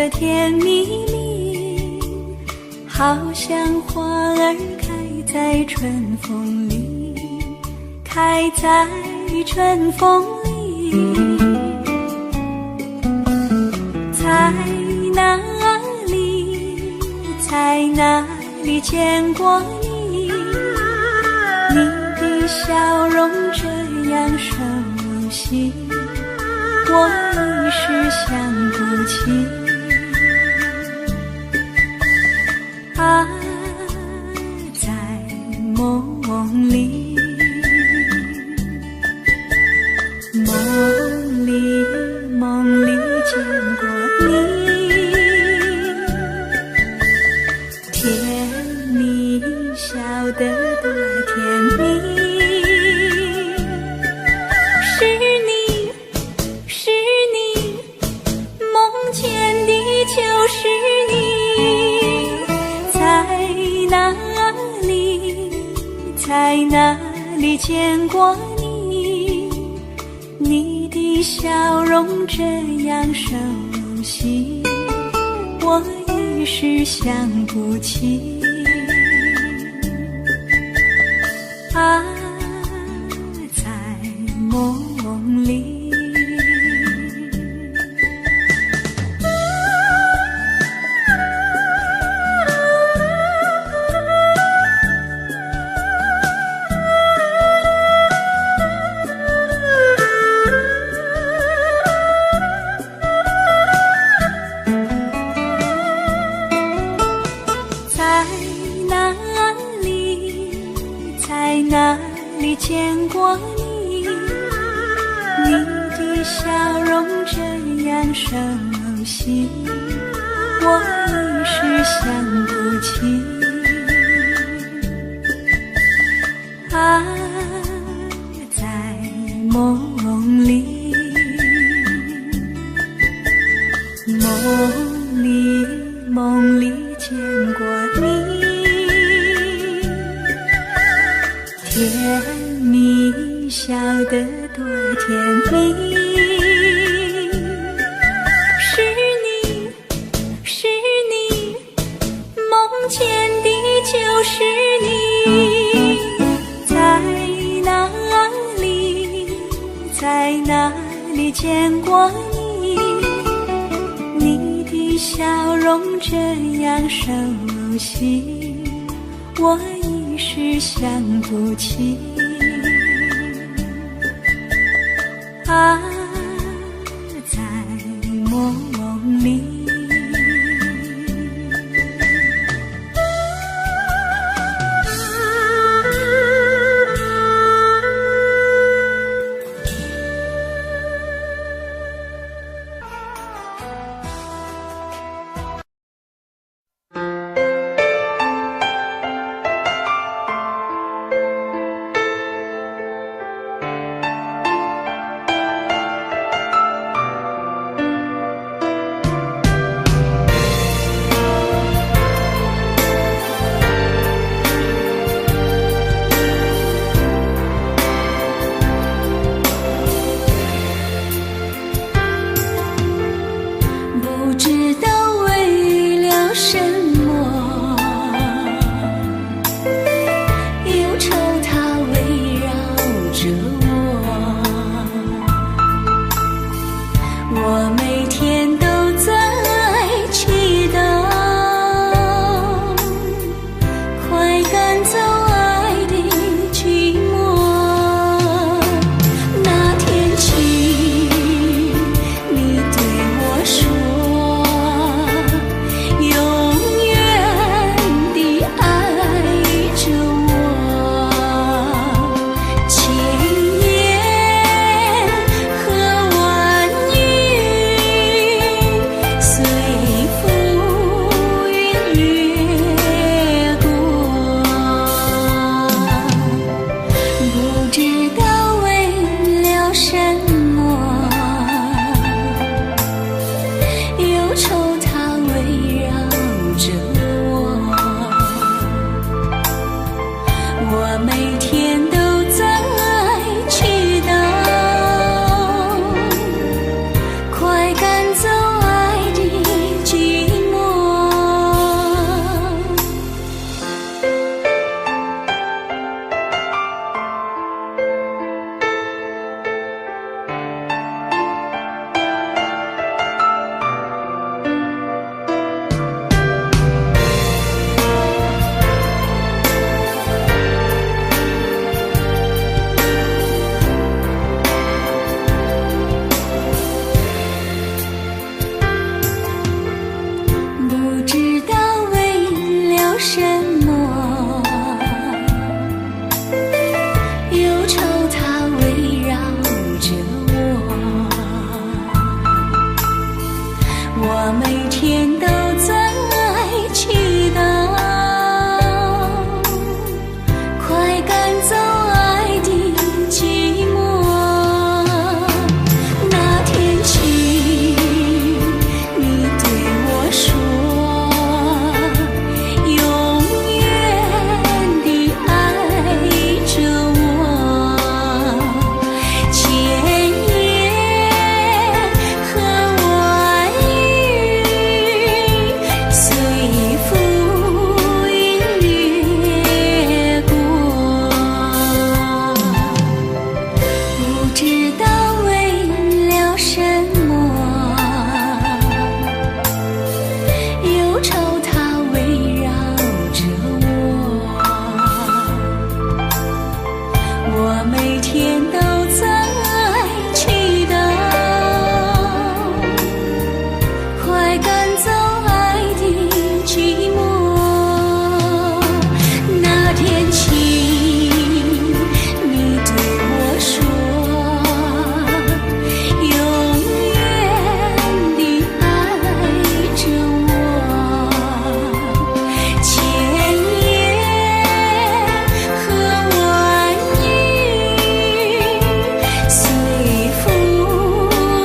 得甜蜜蜜，好像花兒開在春風裡，開在春風裡。在哪裡，在哪裡見過你？你的笑容這樣熟悉，我一時想不起。啊，在夢裡，夢裡夢裡見過你，甜蜜笑得多甜蜜，是你是你，夢見的就是你，在哪裡，在哪裡見過你？你的笑容這樣熟悉，我一時想不起。啊，在夢裡。在哪裡，在哪裡見過你？你的笑容這樣熟悉，我一時想不起。啊，在夢裡，夢裡夢裡見過你，甜蜜笑得多甜蜜，是你是你，夢見的就是你，在哪裡，在哪裡見過你？你的笑容這樣熟悉，我一時想不起。啊，在夢裡。不知道為了什麼，憂愁它圍繞着我，我每天都在祈禱，快趕走愛的寂寞。那天起，你對我說，永遠地愛着我，千言和萬語隨浮雲掠過，不知道為了什麼，憂愁它圍繞着我，我每天都在祈禱，快趕走愛的寂什麼，憂愁它圍繞着我，我每天都在祈禱，快趕走愛的寂寞。那天起，你對我說，永遠地愛着我，千言和萬語隨浮雲掠過，不知道為了什麼，憂愁它圍繞着我，我每天都在祈禱，快趕走愛的寂寞。那天起，你對我說，永遠地愛着我，千言和萬語隨浮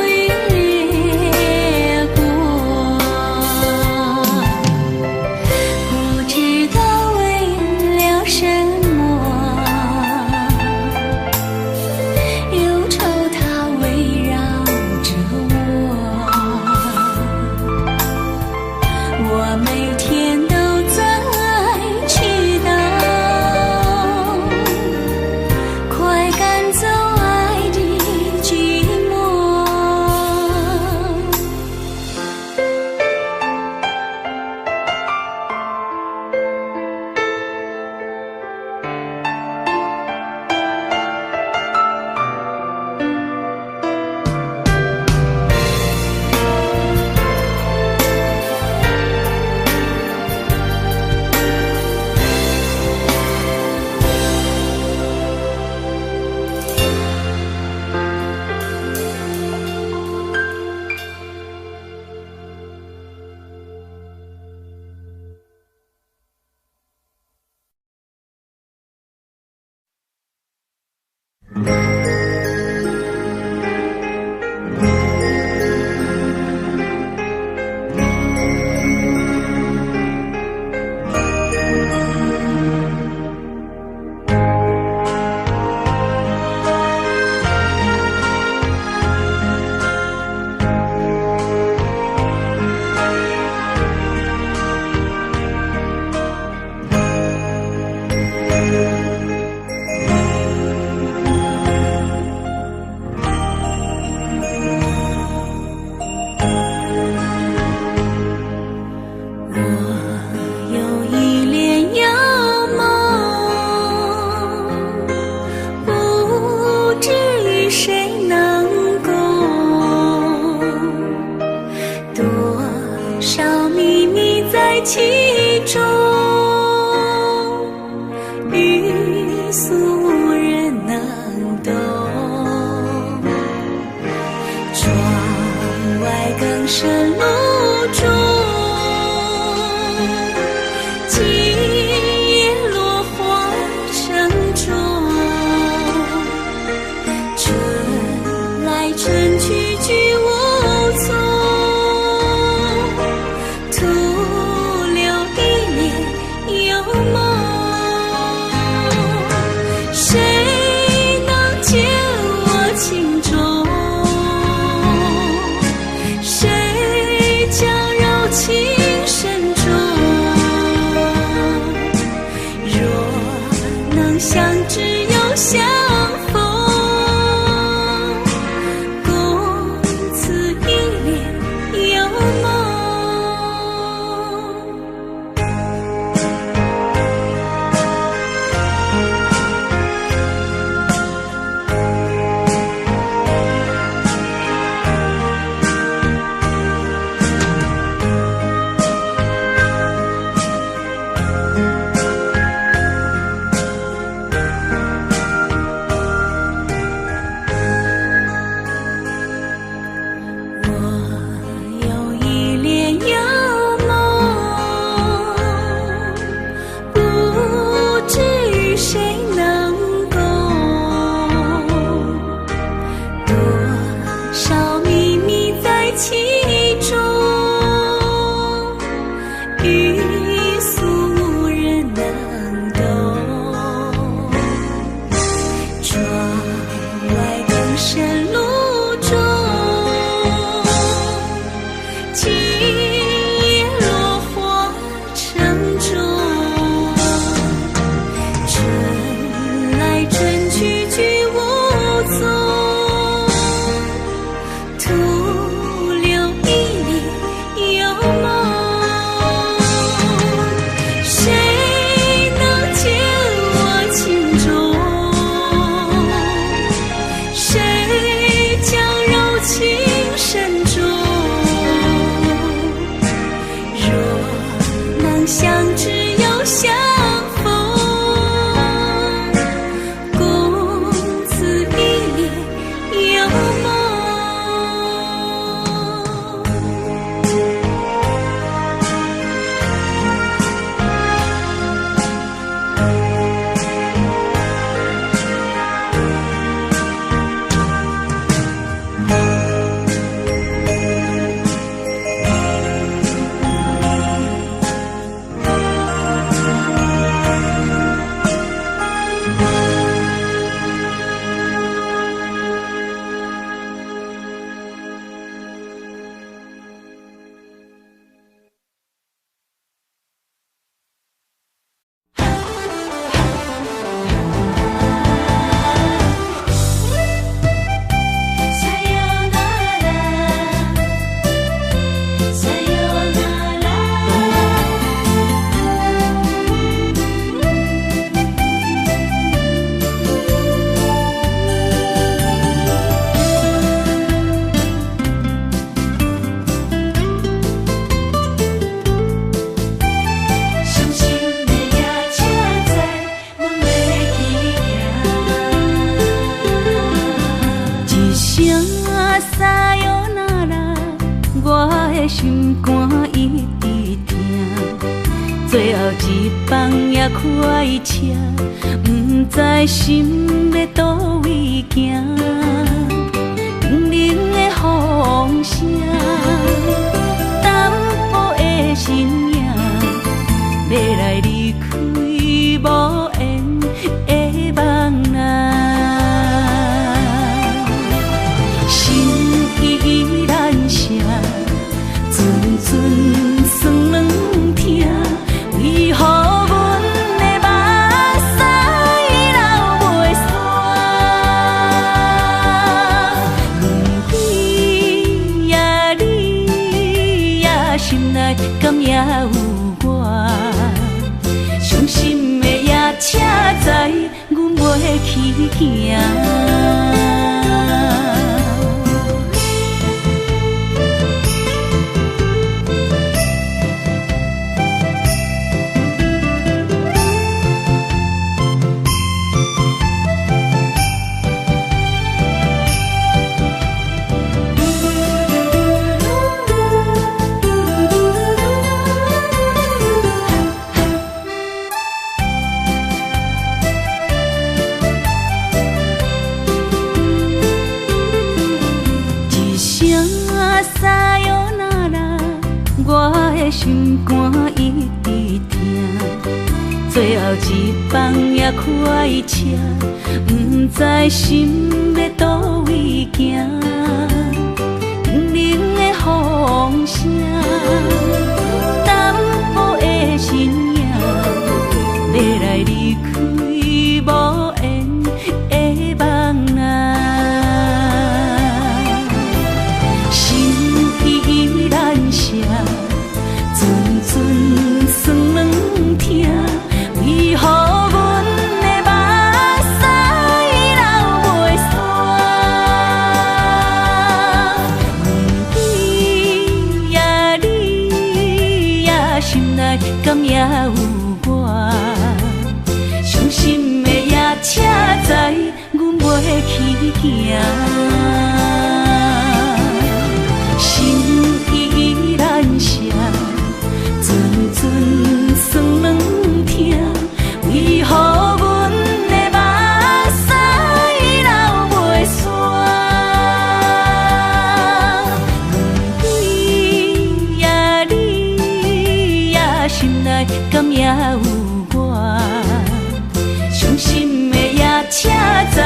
雲掠過，不知道為了什麼，憂愁它圍繞着我，我每天都在祈禱，快趕走愛的寂寞。我有一簾幽夢，不知與誰能共，多少秘密在其中，欲訴無人能懂。窗外更深露重，今夜落花聲中，春來春去俱無蹤，徒留相知又相逢。共此一夜有夢。傷心的夜車載，阮欲去行。一聲さよなら，我的心肝一直疼。最後一班也開車，毋知心欲佗位行。冷冷的風聲，淡薄的身影，欲來離開無緣的夢啊。心意難捨，陣陣酸軟疼，為何阮的目屎流袂煞？你呀你呀，心內敢也有我？傷心的夜車載，阮袂去行。一聲さよなら，我的心肝一直疼。最後一班也開車，毋知心欲佗位行。冷冷的風聲，淡薄的身影，欲來離開無緣的夢啊。心意難捨，陣陣酸軟疼，為何阮的目屎流袂煞？你呀你呀，心內敢也有我？傷心的夜車載，阮袂去行。心意難捨，陣陣酸軟疼，為何阮的目屎流袂煞？你呀你呀，心內敢也有我？傷心的夜車載，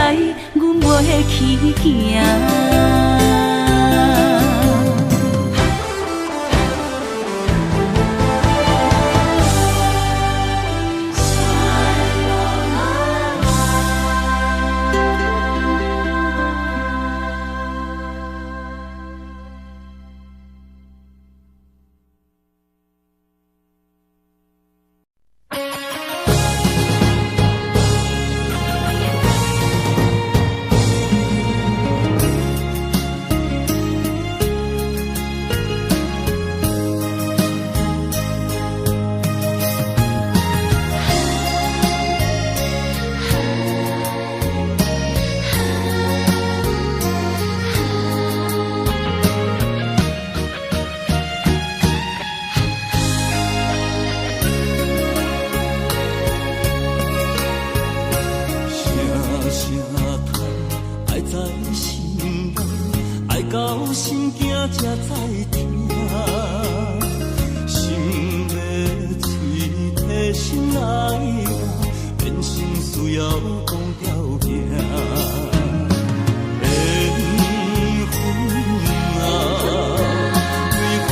阮袂去行。才知疼。心欲喙提心爱我，变成需要講條件。緣分啊，為何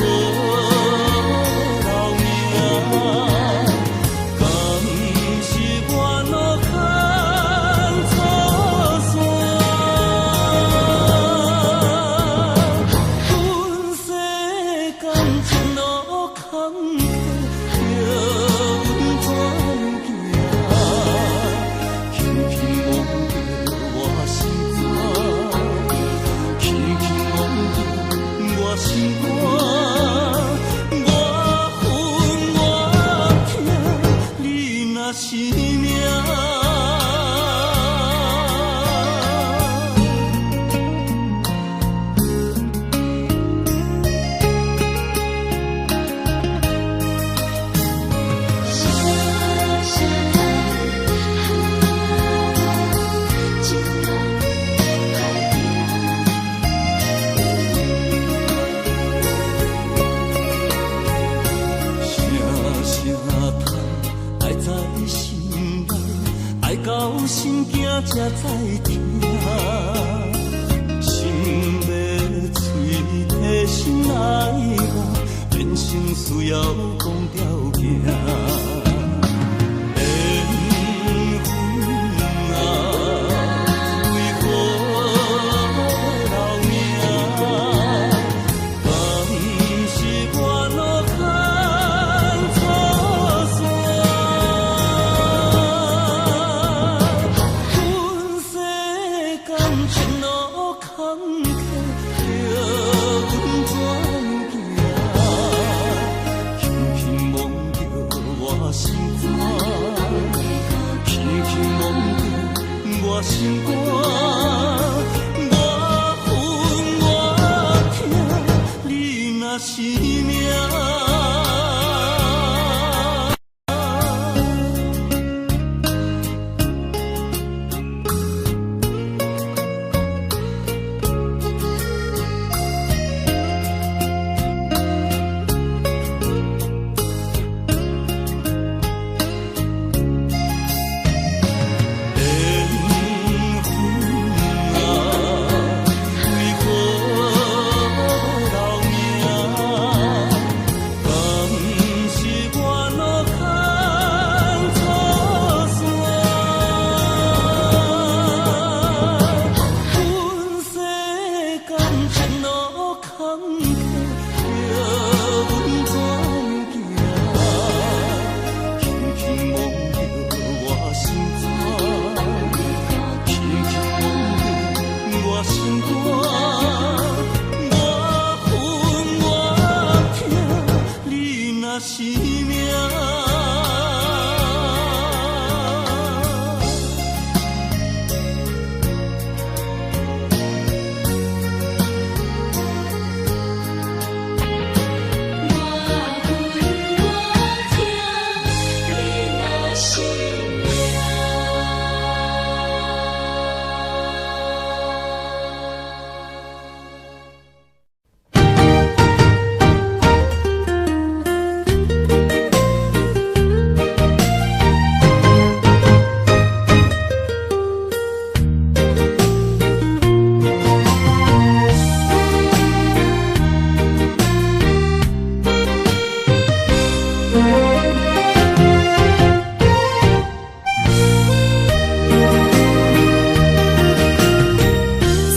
留名？敢是我路牽錯線？阮世間情路坎坷，叫阮怎行？輕輕摸著我心肝，輕輕摸著我心肝，我恨我疼，你若是命。声声叹，情路歹行。声声叹，愛在心內，愛到心驚才知疼。心欲喙提心愛我，變成需要講條件。緣分啊，為何留名？敢是我路牽錯線？阮世間情路坎坷，叫阮怎行？輕輕摸著我心肝，輕輕摸著我心肝，我恨我疼，你若是命。緣分啊，為何留名？敢是我路牽錯線？阮世間情路坎坷，叫阮怎行？輕輕摸著我心肝，輕輕摸著我心肝，我恨我疼，你若是命。我恨我疼，你若是命。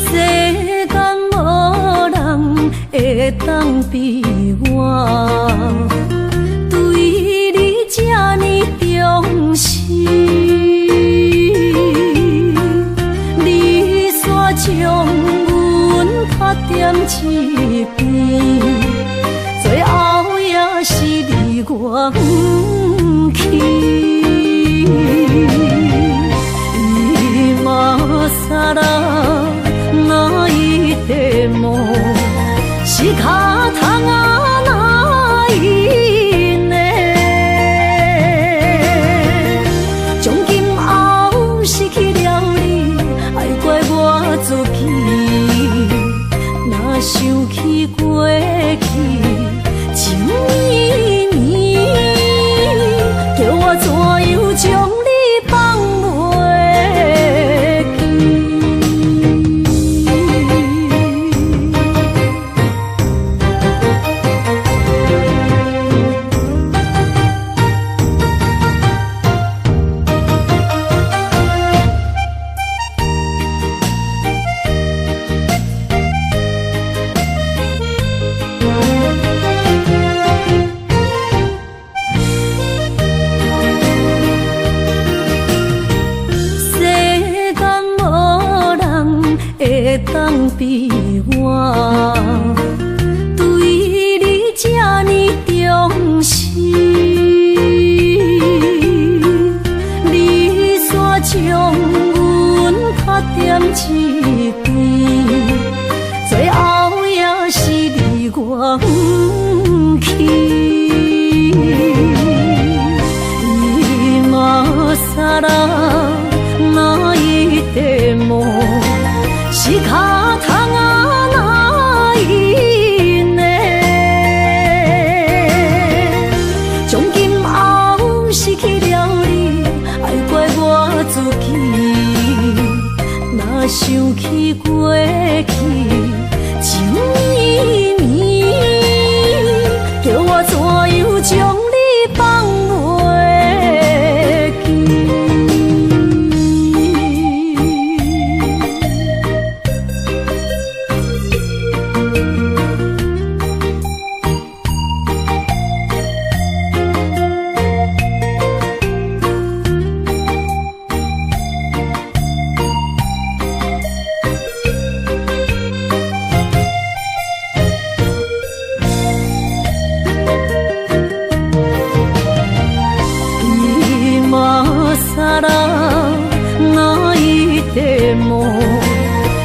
世間無人會當比我，對你這呢重視。你煞將阮拍踮一邊，最後也是離我遠去。今更泣いても仕方がないね。從今後失去了你，愛怪我自己。若想起過比我對你這呢重視，你煞將阮卡踮一邊，最後也是離我遠去。今更泣いても仕方がないね。從今後失去了你，愛怪我自己。若想起過去情綿綿，叫我怎樣將你放袂記？今更泣いても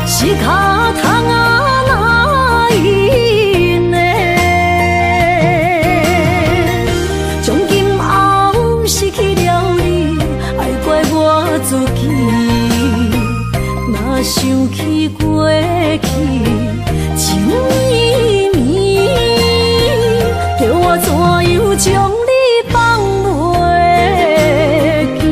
仕方がないね。從今後失去了你，愛怪我自己。若想起過去情綿綿，叫我怎樣將你放袂記？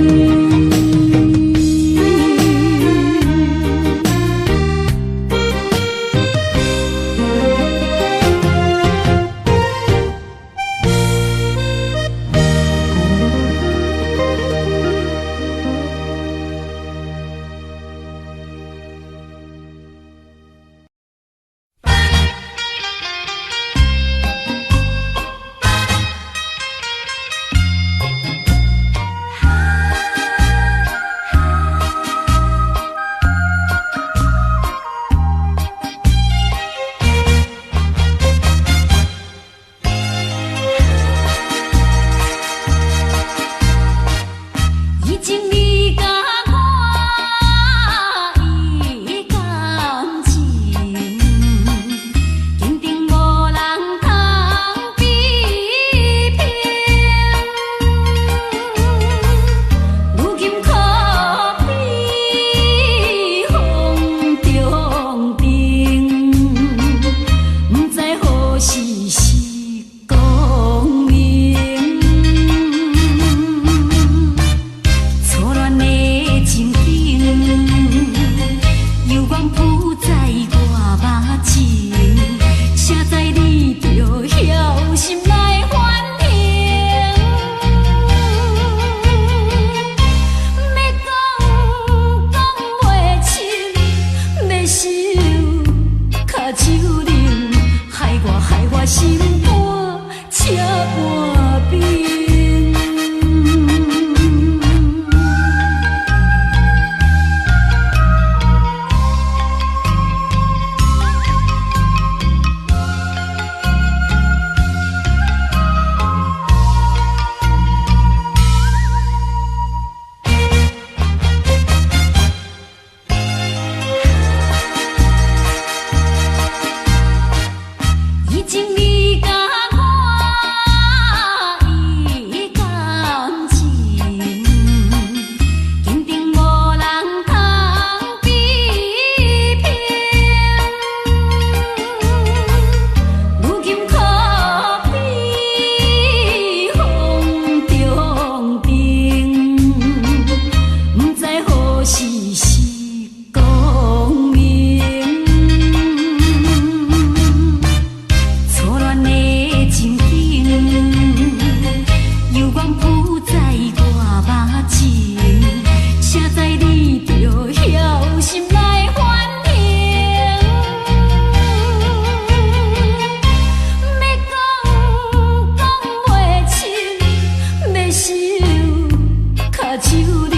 以前你佮我伊感情，肯定無人通比拼。如今可比風中燈，不知何時是光明。初戀的情景，猶原浮在我目前，誰知你著枵心來反省。欲講講袂清，欲收跤手冷，害我害我心肝赤半冰。以前你佮我伊感情，肯定無人通比拼。如今可比風中燈，不知何時是光明。初戀的情景，猶原浮在我目前，誰知你著枵心來反省。欲講講袂清，欲收跤手冷，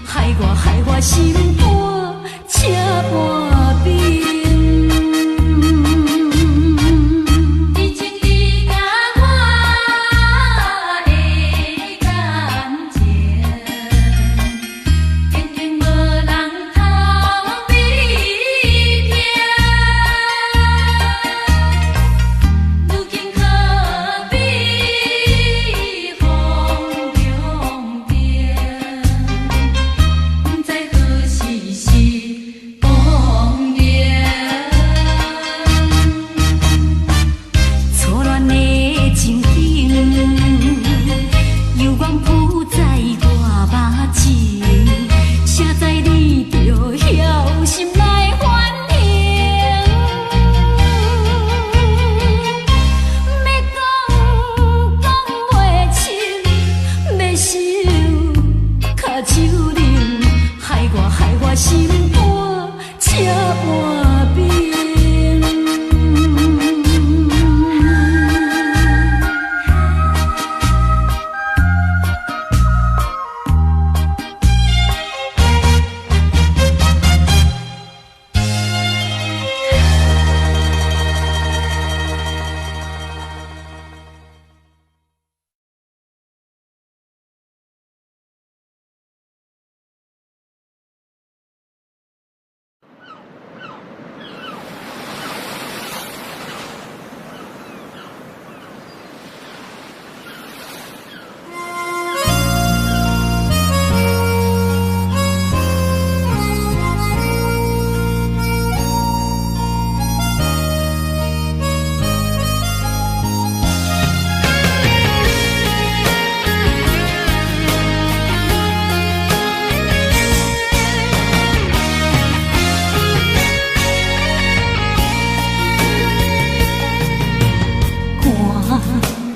害我害我心肝赤半冰。手，跤手冷，害我害我心肝这般冰。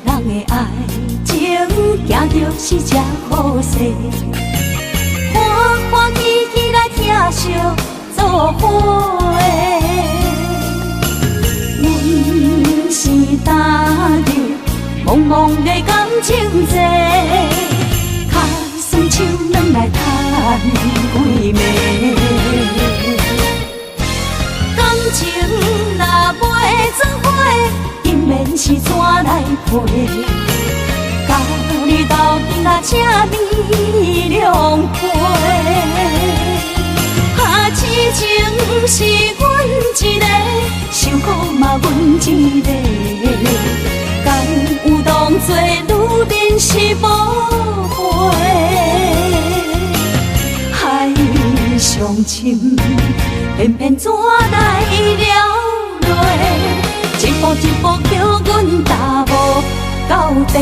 看人的爱情行著是这好势，欢欢喜喜来疼惜做伙的。阮是踏入茫茫的感情债，跤酸手软来趁几暝。感情若袂做伙，姻缘是怎来配？佮你斗阵啊，这呢两批。啊，痴情是阮一个，受苦嘛阮一个。敢有当作女人是宝贝？海上深，偏偏怎来了落？一步一步叫阮踏无到底。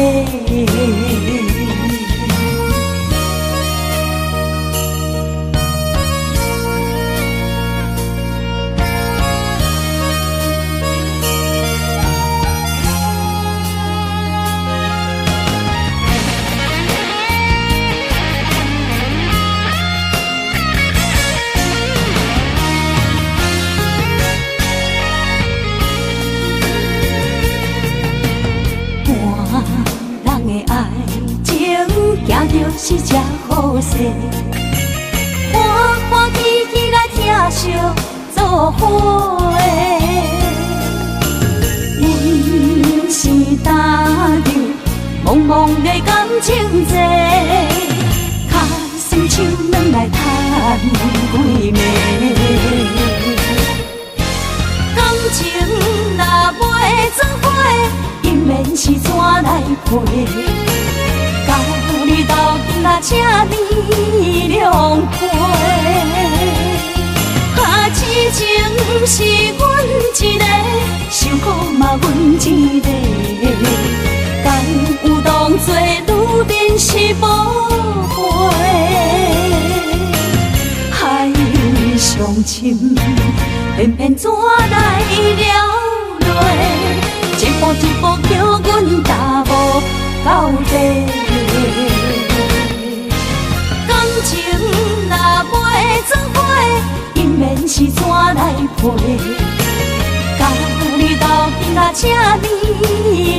看人的爱情行著是这好势，欢欢喜喜来疼惜做伙的。阮是踏入茫茫的感情债，跤酸手软来趁几暝。感情若袂做伙，姻缘是怎来配？佮你斗阵啊，这呢两批。啊，痴情是阮一个，受苦嘛阮一个。敢有当作女人是宝贝？海上深，偏偏怎来了落？一步一步叫阮踏无到底。感情若袂做伙，姻缘是怎来配？佮你斗阵啊，这呢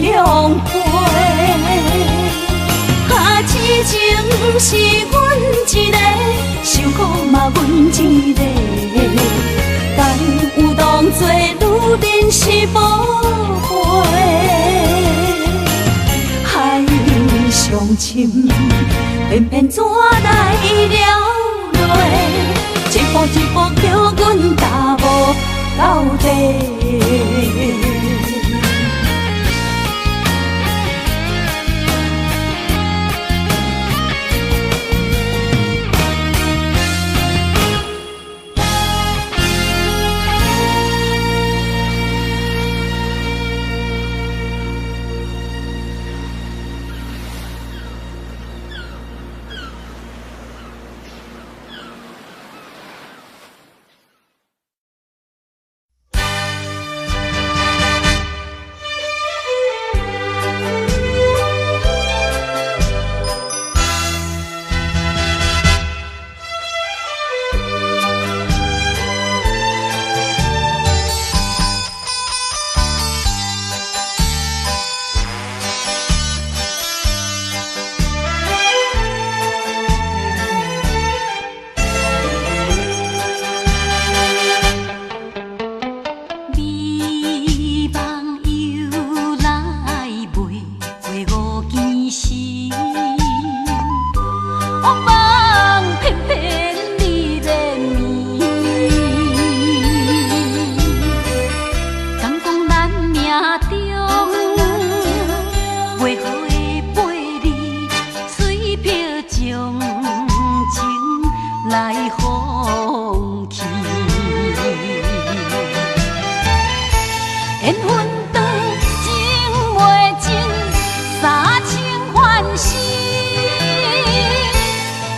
两批。啊，痴情是阮一个，受苦嘛阮一个。敢有当作女人是宝贝？海上深，偏偏怎来了落？一步一步叫阮踏无到底。「惡夢偏偏你咧眠。敢講咱命中袂好的八字，隨憑將情來放棄。緣分長，情袂盡，三生還世，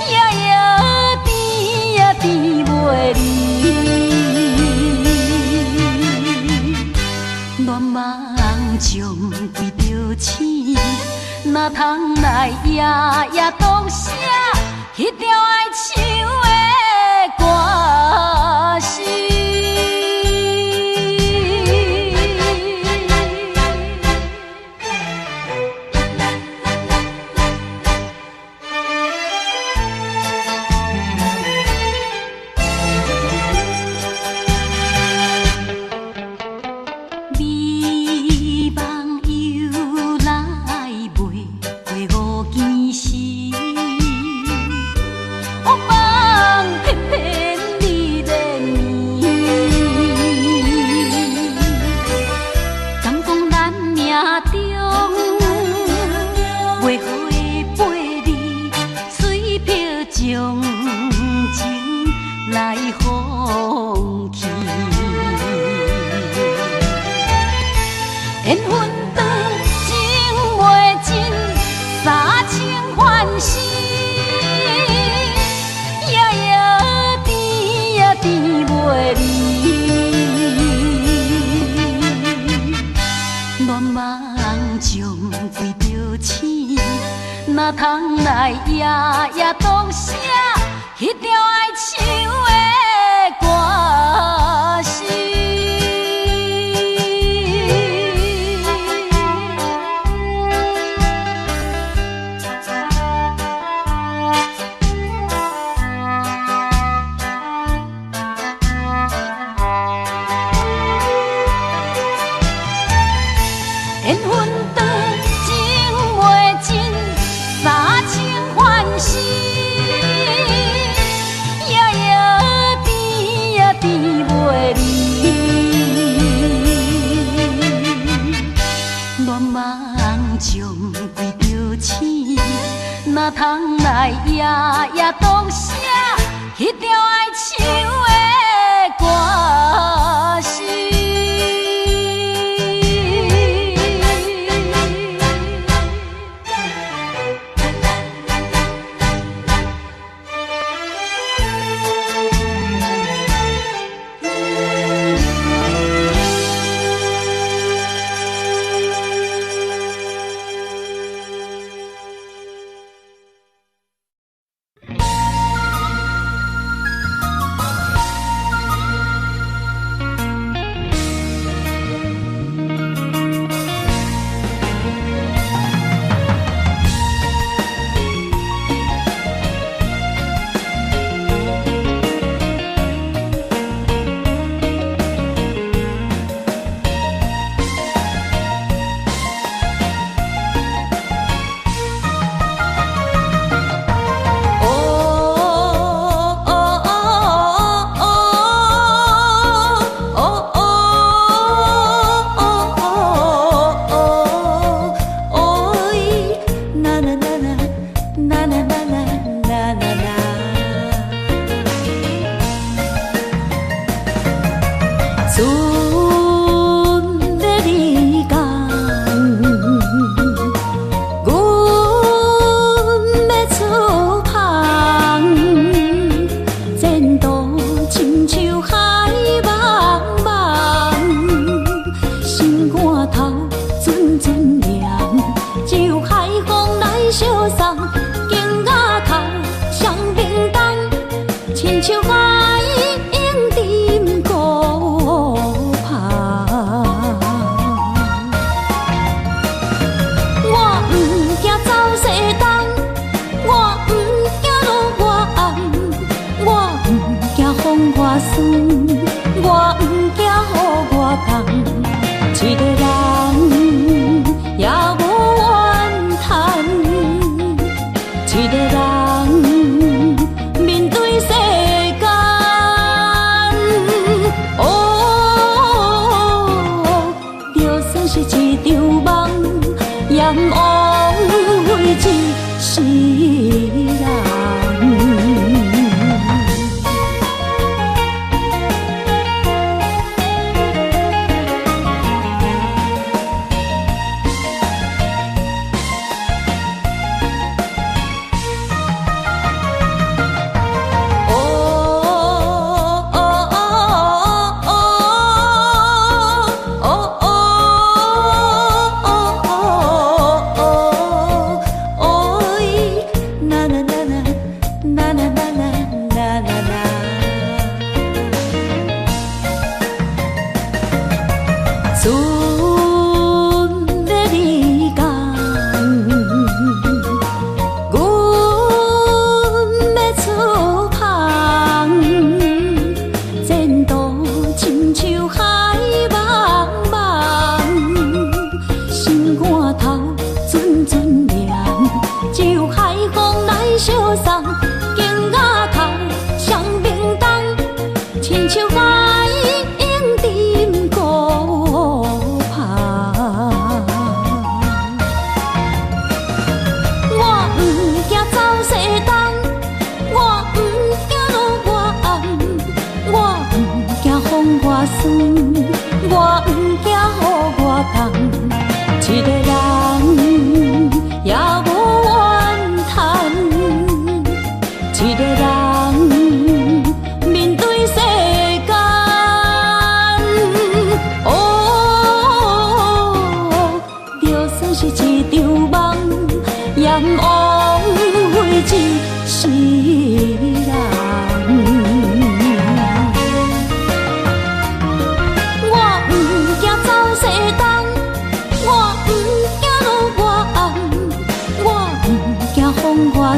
夜夜甜呀甜袂離。恋夢中為著醒，哪通來夜夜獨寫彼條愛唱的歌詞。美夢由來袂過五更時，惡夢偏偏你咧眠。敢講咱命中袂好的八字，隨憑將情來放棄。緣分長，情袂盡，三生還世，夜夜甜呀甜袂離。戀夢中為著醒，哪通來夜夜獨寫彼條愛唱的歌詞。緣分長，情袂盡，三生還世，夜夜甜呀甜袂離。戀夢中為著醒，哪通來夜夜獨寫彼條愛唱的歌詞。一个人也無怨嘆，一個人。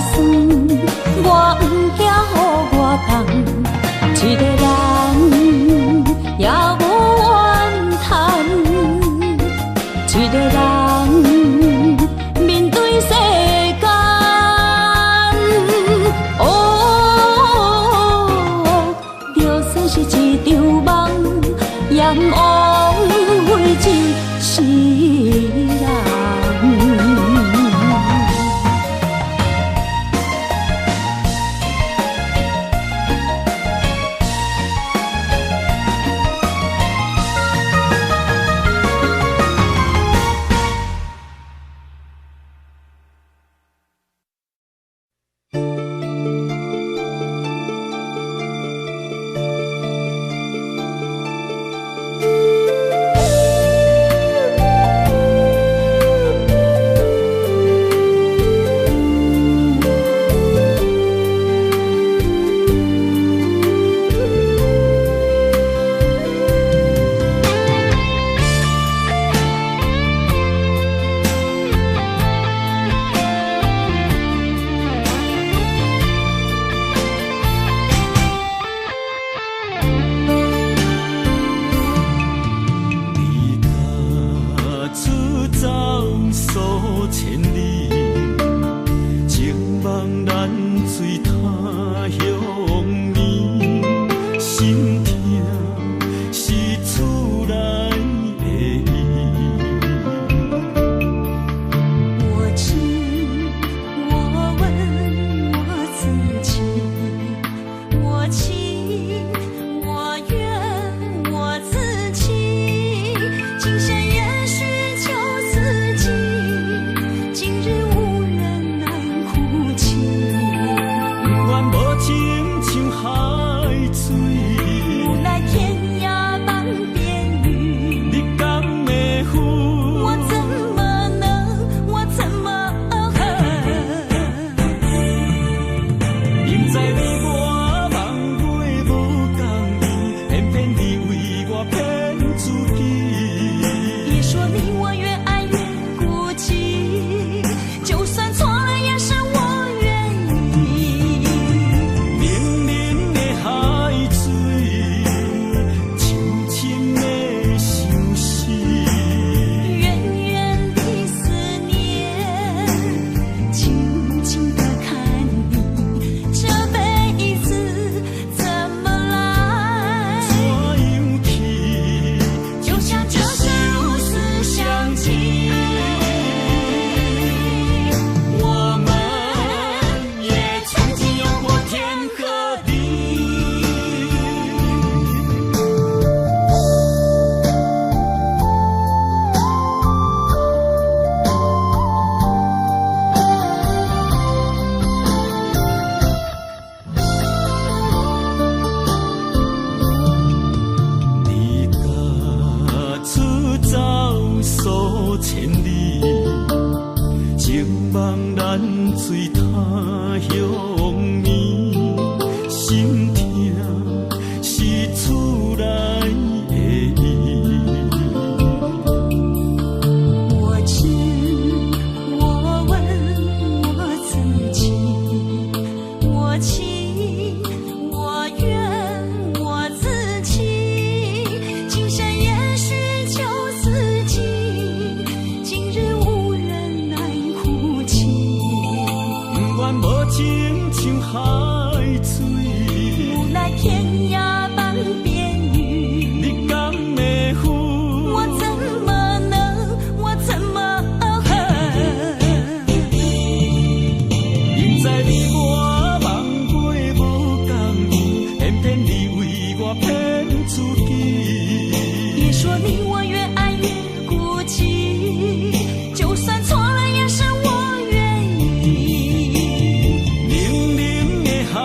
酸，我毋驚予我重，一个人也無怨嘆，一个人面對世間。哦，就算是一場夢，也毋枉費一世人。你若出走數千里，情夢難醉他鄉暝，心痛是厝內的伊。我知，我問我自己，我情我願我自己，今生也許求自己，今日無緣難哭泣。不願無情像海水，無奈天涯半邊雨，你敢會負？我怎麼能，我怎麼恨？明知你我夢尾無仝伊，偏偏你為我騙自己。別說你我越愛越孤寂，就算錯了也是我願意。冷冷的海水，深深的相思。遠遠的思念，靜靜的看你，這輩子怎麼來？怎樣去？就像這生如斯相契。我們也曾經有過天和地。你若出走數千里，情夢難醉他鄉暝，心痛是厝內的伊。我知，我問我自己，我情我願我自己，今生也許求自己，今日無緣難哭泣。不願無情像海水，無奈天涯半邊雨，你敢會負？我怎麼能，我怎麼恨？明知你我夢尾無仝伊，偏偏你為我騙自己。別說你我越愛越孤寂，就算錯了也是我願意。冷冷的海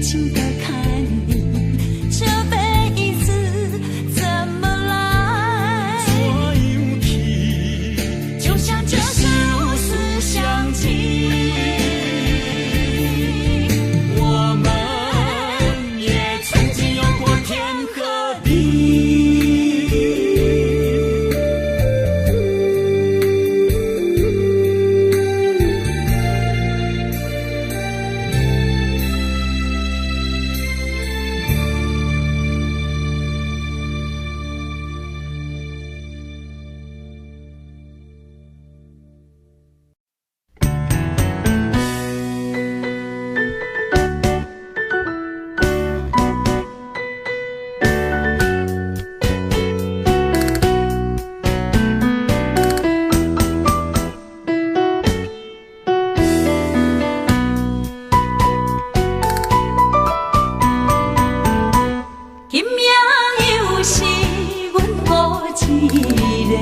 情的看你，這輩子怎麼來？怎樣去？就像這是如此相近。我們也曾經有過天和地。今夜又是阮孤一个，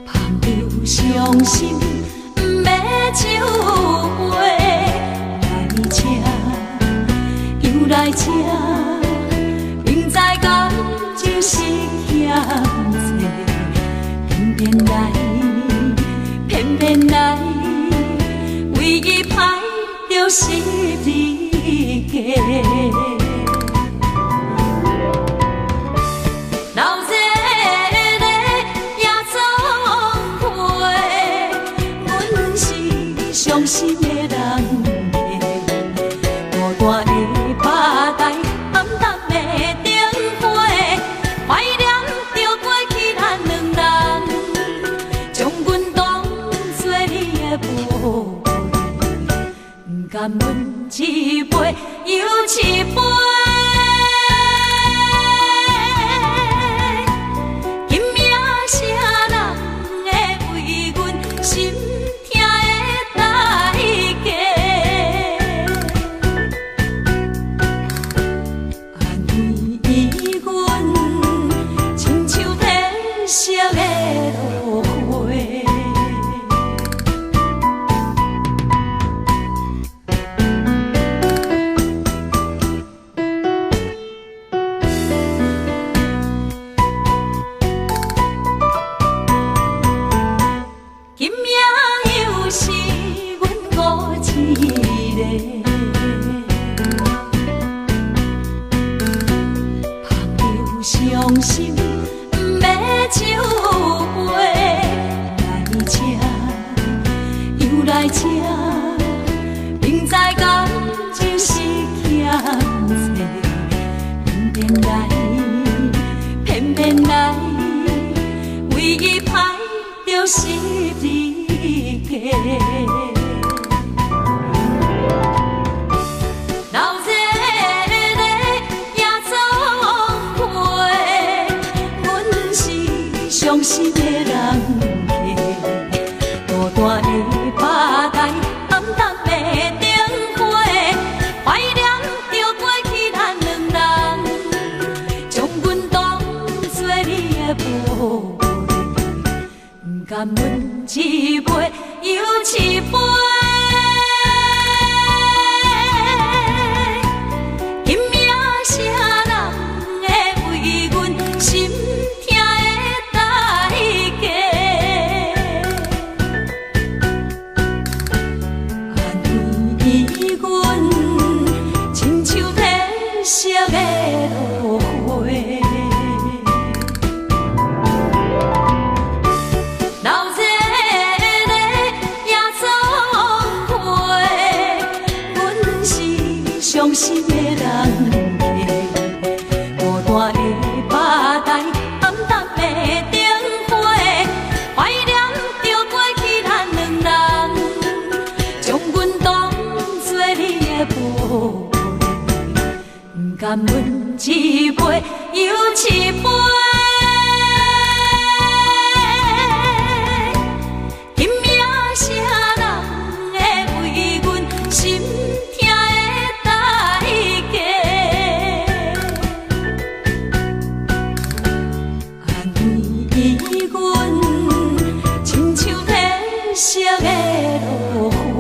捧著傷心欲酒杯，來這又來這，明知感情是欠債，偏偏來，偏偏來，為伊歹著十字架。流熱的夜總會，阮是傷心的人客，孤單的吧台，暗淡的燈火，懷念著過去咱兩人，將阮當作你的寶貝，不甘阮一杯又一杯。今夜啥人會為阮心疼的代價？安慰阮，親像褪色的落花。今夜又是阮孤一個，捧著傷心欲酒杯，來這又來這，明知感情是欠債，偏偏來，偏偏來，為伊歹著十字架。流熱的夜總會，阮是傷心的人客，孤單的吧台，暗淡的燈火，懷念著過去咱兩人，將阮當作你的寶貝，不甘阮一杯又一杯。今夜啥人會為阮心疼的代價？安慰阮，親像褪色的落花。流熱的夜總會，阮是傷心的人客，孤單的吧台，暗淡的燈火，懷念著過去咱兩人，將阮當作你的寶貝，不甘阮一杯又一杯。今夜啥人會為阮心疼的代價？安慰阮，親像褪色的落花。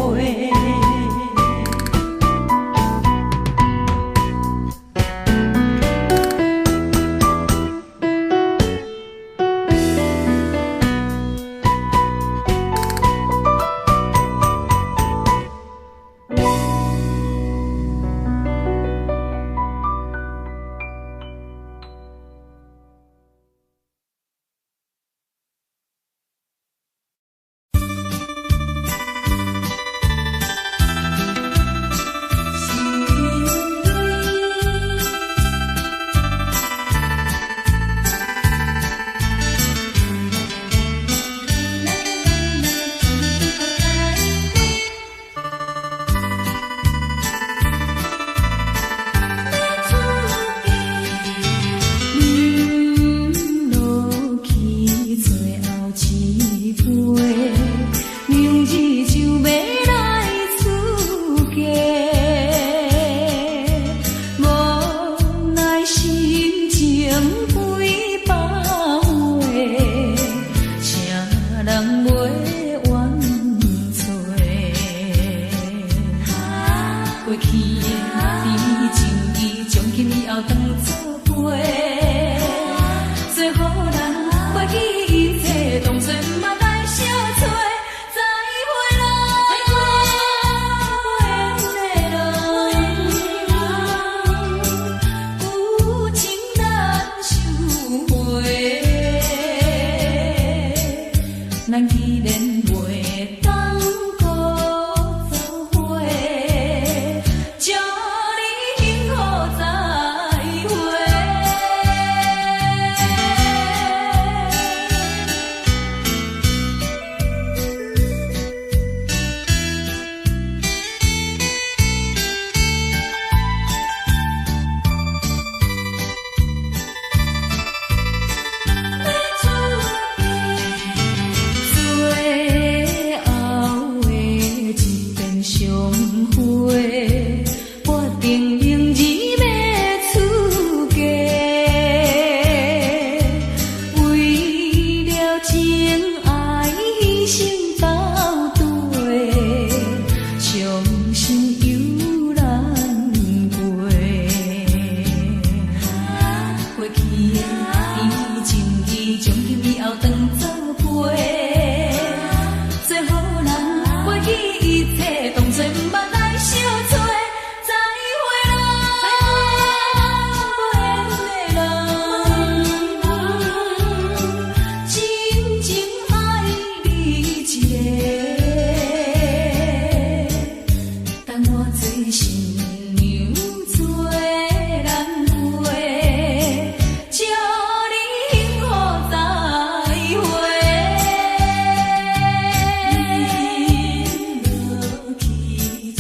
過去的甜情意，從今以後當作陪。做予人過去一切，當作毋捌來相揣。再會啦，無緣的人，有情難相會。咱既然袂當閣做伙，祝你幸福再會。最後的一遍相會，決定明日欲出嫁。為了情愛犧牲到底，傷心猶難過。過去的甜情意，從今以後當作陪。做予人過去一切，當作毋捌來相揣。再會啦，無緣的人，真情愛你一個，等我做新娘做難過，祝你幸福再會。你落去做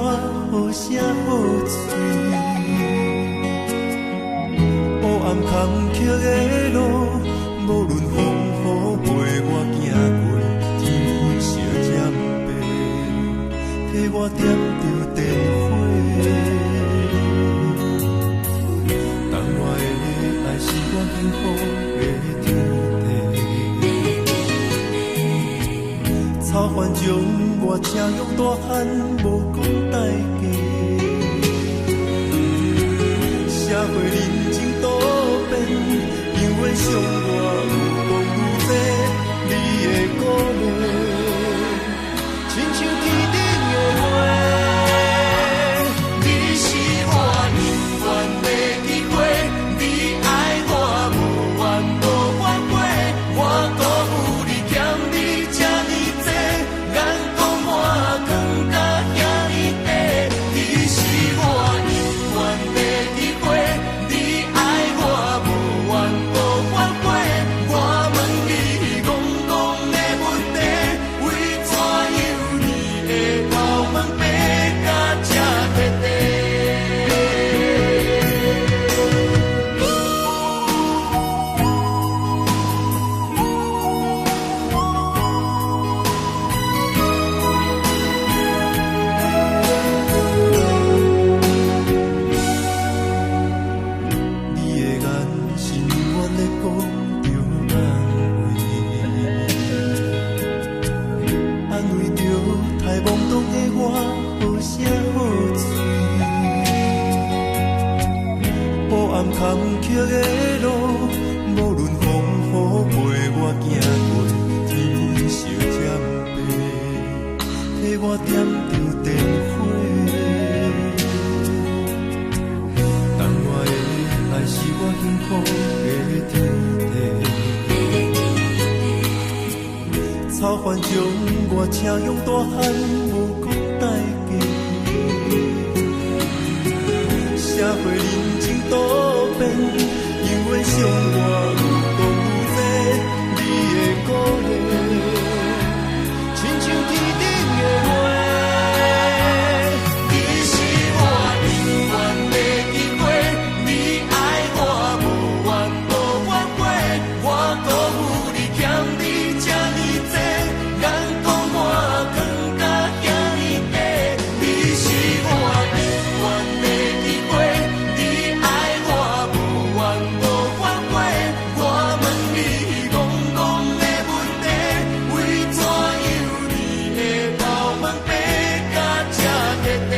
好聲好喙。黑暗坎坷的路，無論風雨陪我行過，天昏小針白，替我點著電火。但我的愛是我幸福的天地。草原將我請養大漢，無講代價。社會人情多變，永遠傷我愈講愈濟，你的鼓勵，親像天頂的月。你是我永遠的機會，你愛我無怨無反悔，我辜負你欠你這呢濟，眼光我藏甲遐呢短。你是我永遠的機會，你愛我無怨無反悔，我問你戇戇的問題，為怎樣你會頭毛白甲這徹底？你的眼神永遠咧講著安慰，安慰著太懵懂的我好聲好喙。黑暗坎坷的路，無論風雨陪我行過，天昏小針白，替我點著電火。但我的愛是我幸福的天地。草原將我請養大漢，無講代價。社會人情多變，永遠傷我愈講愈濟，你的鼓勵，親像天頂的月。你是我永遠的機會，你愛我無怨無反悔，我辜負你欠你這呢濟，眼光我藏甲遐呢短。你是我永遠的機會，你愛我無怨無反悔，我問你戇戇的問題，為怎樣你會頭毛白甲這徹底？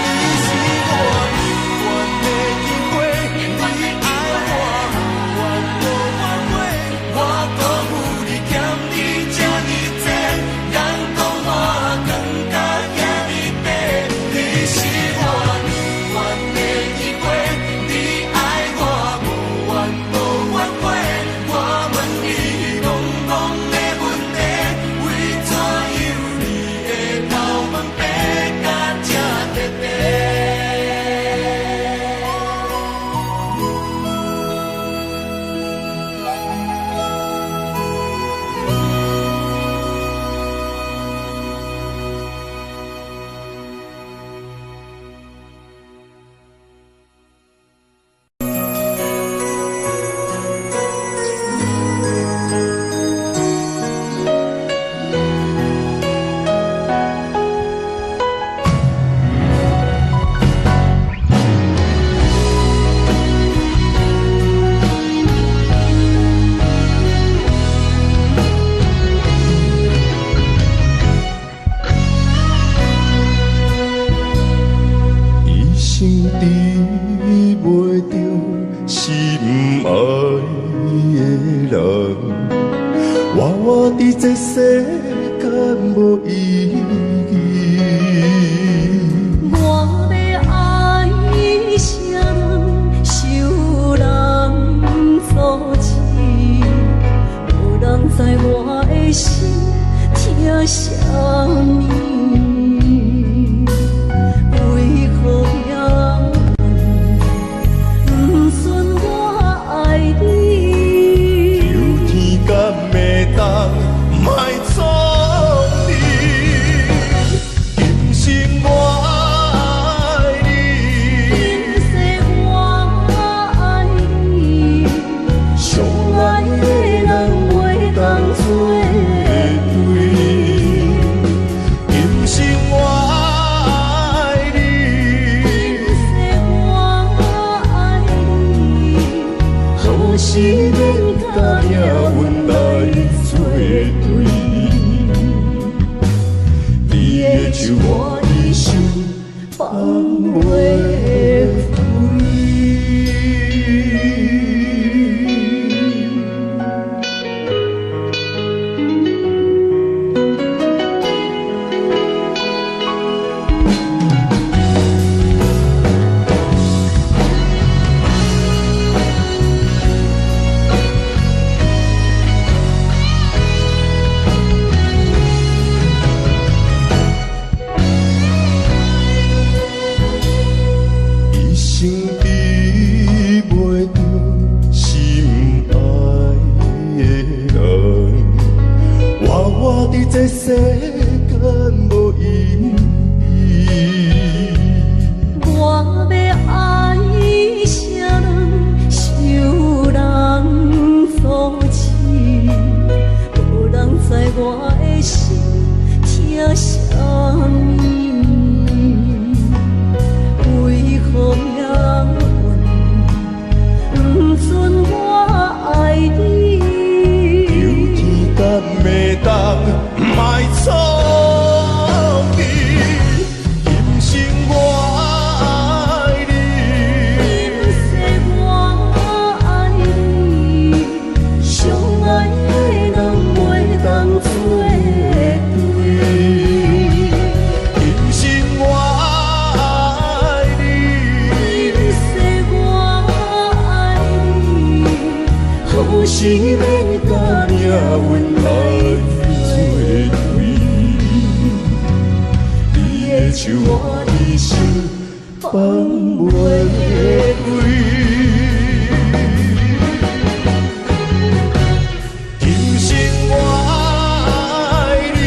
你是我永遠的機會，你愛我無怨無反悔，我辜負你欠你這呢濟，眼光我藏甲遐呢短。你是我永遠的機會，你愛我無怨無反悔，我問你戇戇的問題，為怎樣你會頭毛白甲這徹底？一生得袂著心愛的人，活活佇這世間無意義。我欲愛啥人，受人阻止，無人知我的心疼啥物。為何遐不准我愛你？秋天敢會當這世間無意義。我欲愛啥人，受人阻止，無人知我的心疼啥物。為何命運不准我愛你？求天敢會當莫創你，今生我愛你。今世我愛你，相愛的人袂當做對。今生我愛你，今世我愛你，何時免共命運來做對？你的手我一生放袂開。今生我愛你，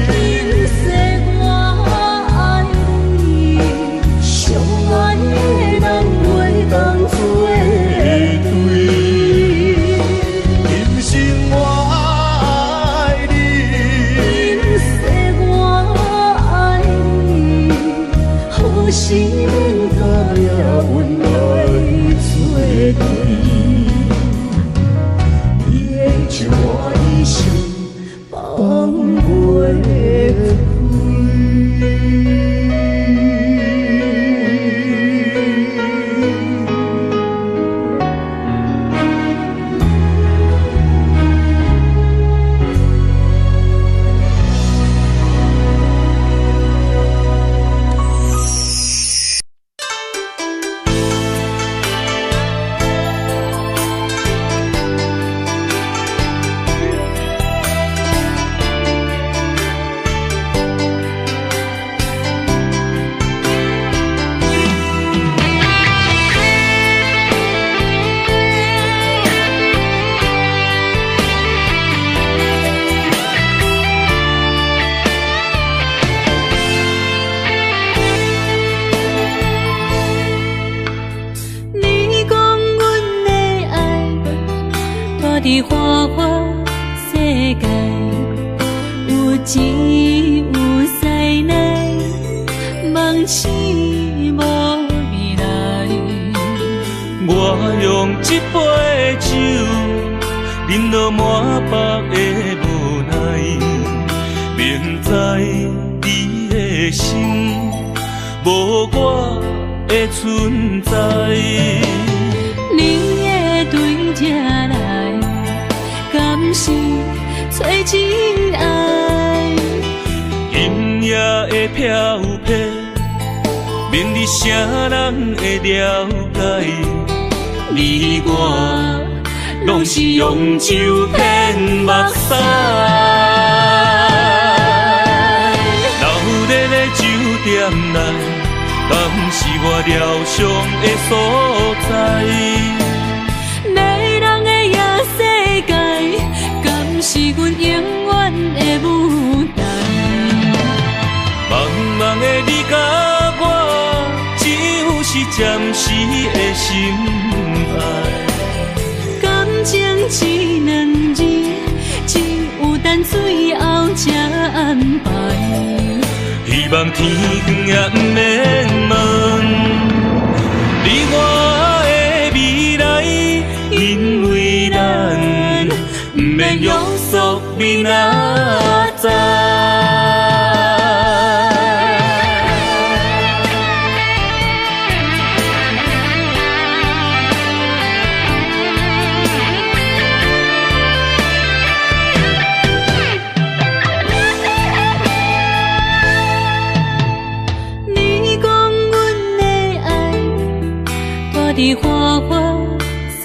今世我愛你，相愛的人袂當做對。今生我愛你，今世我愛你，何時免共命運來做對？你的手我一生放袂開。你講阮的愛，蹛佇花花世界，有錢有勢內，夢醒無未來。我用這杯酒，飲落滿腹的無奈，明知你的心無我的存在。你會對這來，敢是找真愛？今夜的飄泊，免你啥人會了解？你我攏是用酒騙目屎。闹熱的酒店內，敢是我療傷的所在？迷人的夜世界，敢是阮永遠的舞台？茫茫的你佮我，只有是暫時的心愛。感情這兩字，只有等最後才安排。希望天光也毋免問你我的未來，因為咱毋免約束明仔載。你講阮的愛，蹛佇花花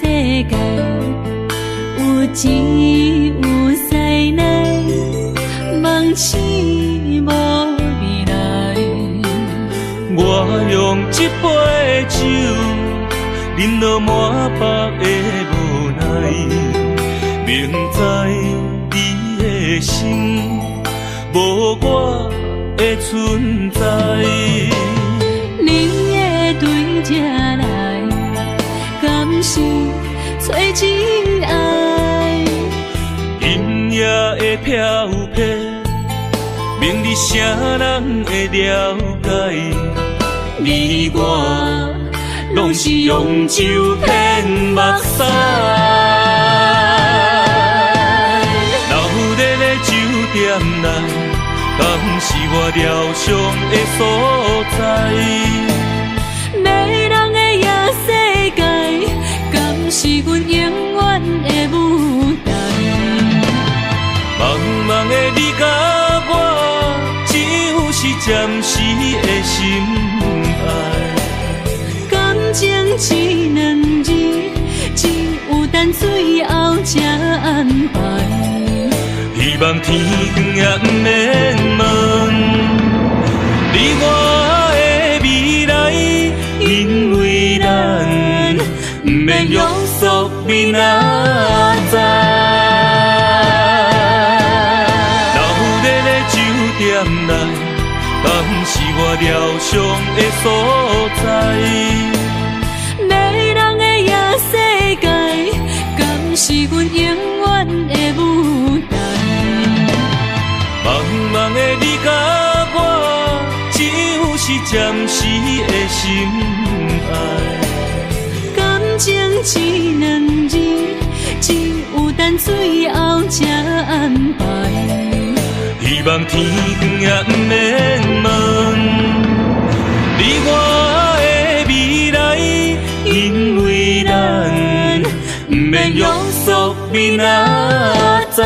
世界，有錢有勢內，夢醒無未來。我用這杯酒，飲落滿腹的無奈，明知你的心無我的存在。你會對這來，敢是找真愛？今夜的飄泊，明日啥人會了解？你我攏是用酒騙目屎。鬧熱的酒店內，敢是我療傷的所在？迷人的夜世界，敢是阮永遠的舞台？茫茫的你佮我，只有是暫時的心愛。感情這兩字，只有等最後才安排。希望天光也毋免問，你我的未來，因為咱毋免約束明仔載。鬧熱的酒店內，敢是我療傷的所在？迷人的夜世界，敢是阮永遠的舞台？茫茫的你佮我，只有是暫時的心愛。感情這兩字，只有等最後才安排。希望天光也毋免問，你我的未來，因為咱毋免約束明仔載。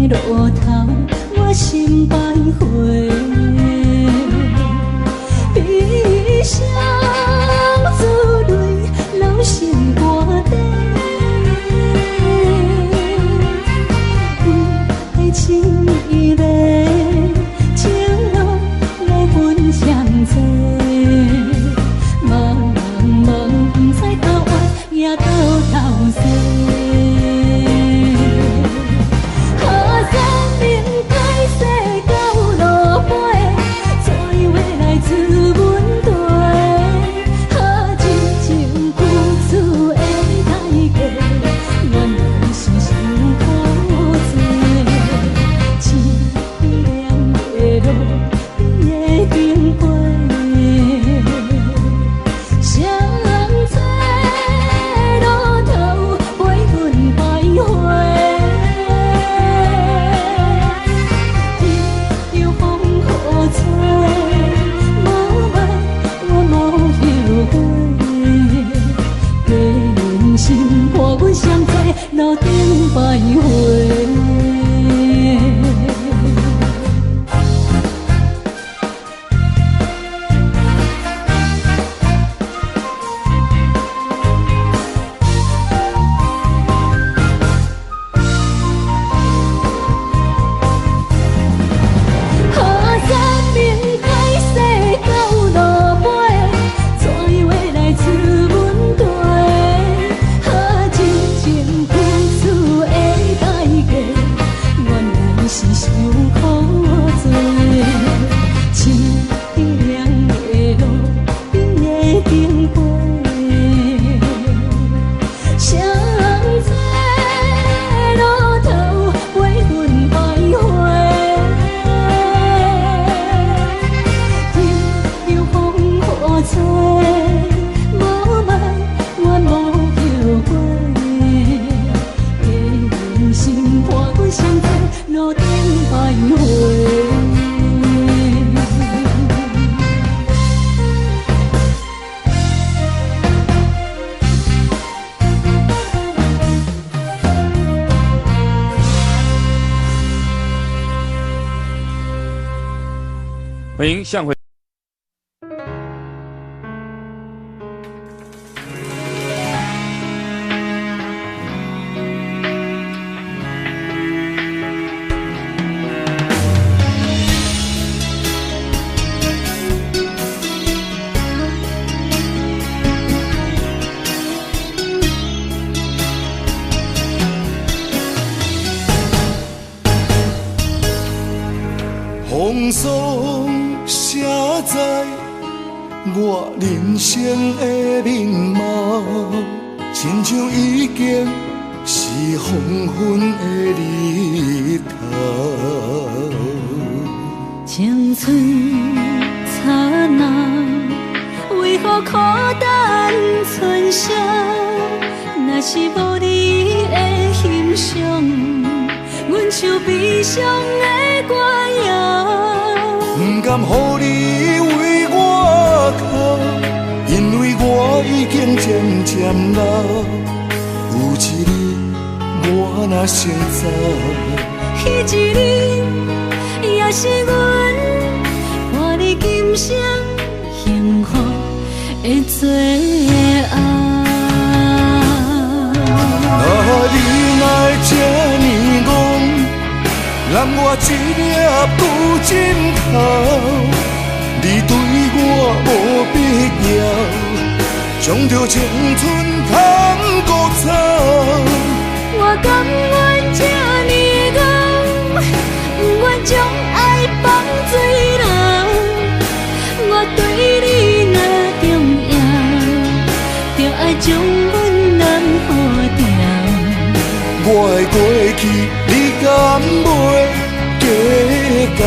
路頭，我心徘徊。悲傷珠淚流心肝底，為愛情一个情路來分相載，茫茫不知頭遠也到頭西。河山面海西到落尾，怎樣會來自阮地？哈真情付出的代價，原來是傷苦濟。淒涼的路邊的灯火，谁在路頭陪阮徘徊？任由風雨吹，無愛我無後悔。假人生伴阮相做路頂徘徊。河山面海西到落尾，怎樣會來自阮地？哈真情付出的代價，原來是傷苦濟。淒涼的路邊的燈火，誰在路頭陪阮徘徊？任由風雨吹，無愛我無後悔。假人生伴阮相做路頂徘徊。歡迎向回。風霜寫在我人生的面貌，親像已經是黃昏的日頭。青春燦爛，為何苦等春宵？若是無你的欣賞，阮像悲傷的歌謠。不甘予你為我哭，因為我已經漸漸老。有一日我若先走，彼一日也是阮伴你今生幸福的最後。啊，你哪會這呢戆，揽我一粒拄枕頭，你對我無必要，將著青春趁古草。我甘願這呢戆，不願將愛放水流。我對你若重要，就愛將阮攬好牢。我的過去，你敢袂計較？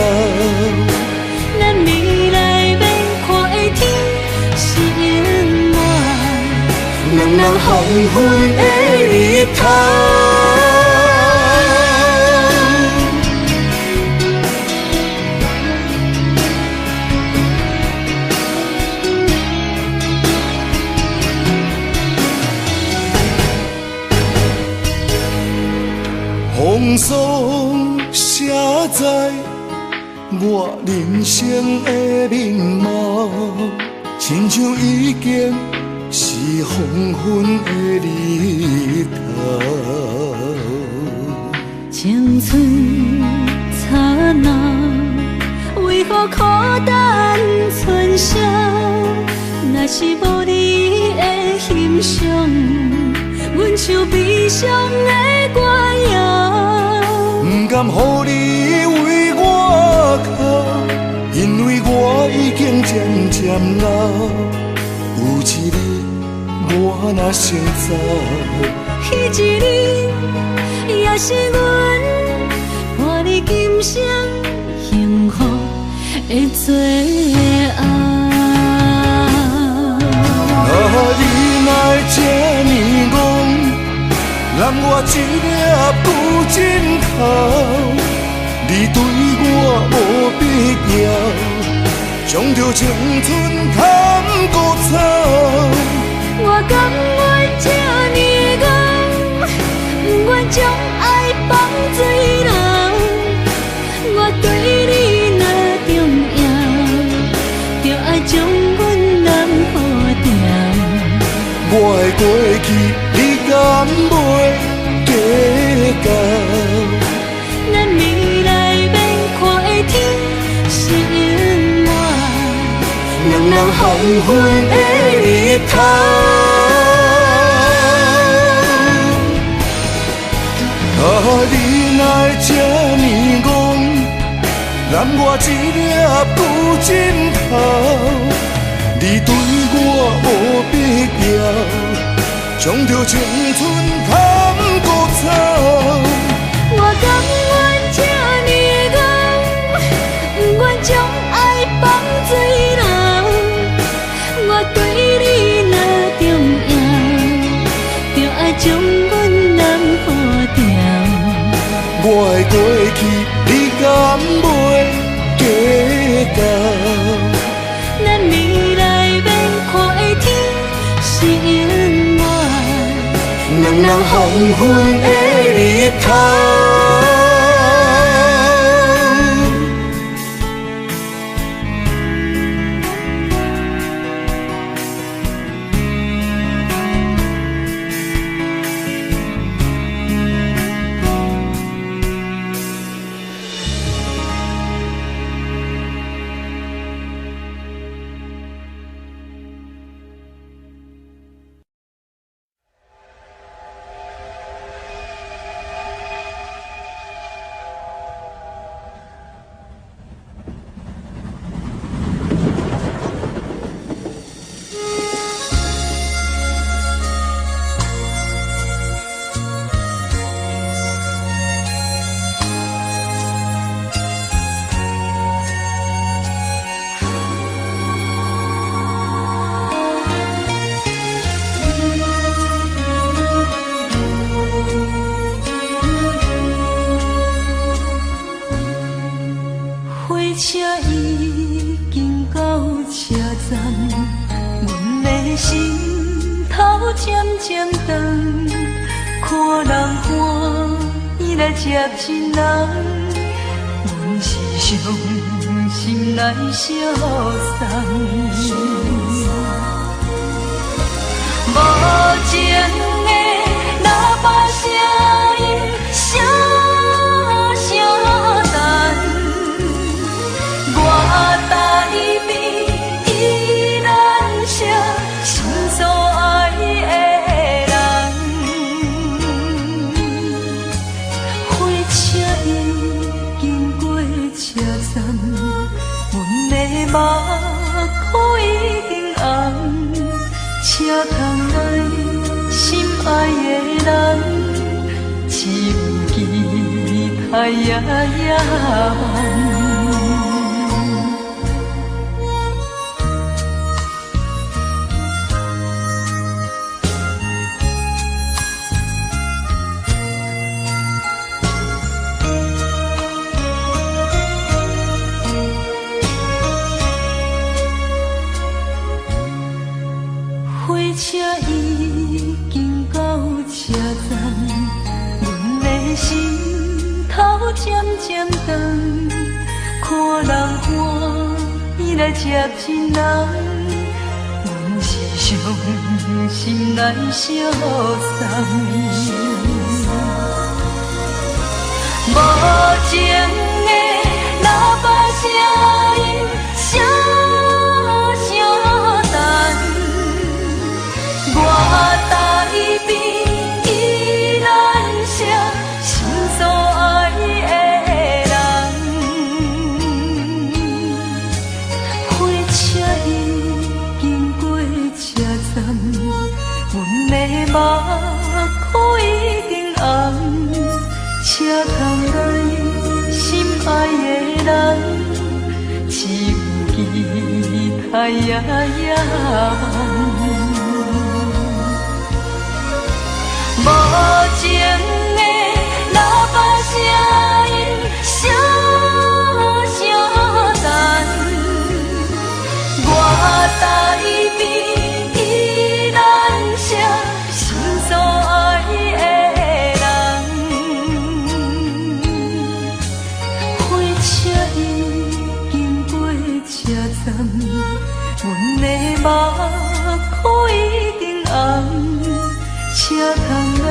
咱未來欲看的天是永遠，兩人黃昏的日頭。風霜。寫在我人生的面貌，親像已經是黃昏的日頭。青春燦爛，為何苦等春宵？若是無你的欣賞，阮像悲傷的歌謠。不甘予你為我哭，因為我已經漸漸老。有一日我若先走，彼一日也是阮伴你今生幸福的最後。啊，你哪會這呢戇，揽我一粒舊枕頭，你對我無必要，將著青春牵孤草。我甘願這呢戇，不愿將愛放水流。我對你若重要，就愛將阮揽好牢。我的過去，你敢袂計較？咱未來欲看的天是永遠，兩人黃昏的日頭。啊，你哪會這呢戇，攬我一粒舊枕頭，你對我無必要，將著青春牵孤草。我甘願這呢戇，不愿將愛放水流。我對你若重要，就愛將阮攬好牢。我的過去，你敢袂計較？咱未來欲看的天是永遠，兩人黃昏的日頭。火車已經到車站，阮的心頭漸漸長，看人歡喜來接親人，阮是傷心來相送。無情的喇叭聲音，聲聲等。我台边依然是心所愛的人。火車已經過車站，阮的目眶已經紅，車窗內心愛的人，只有期待夜夜梦。火車已經到車站，阮的心頭漸漸長，看人歡喜來接近人，阮是傷心來相送。無情的喇叭聲音，聲聲等，我台邊宜蘭城，心所愛的人。火車已經過車站，阮的目眶已經紅。車窗內心愛的人，只有期待夜夜望。無情的喇叭聲音，聲聲等，我台邊宜蘭城，心所愛的人。火車已經過車站，阮的目眶已經紅。車窗內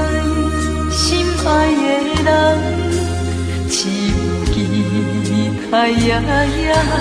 心愛的人，只有期待夜夜望。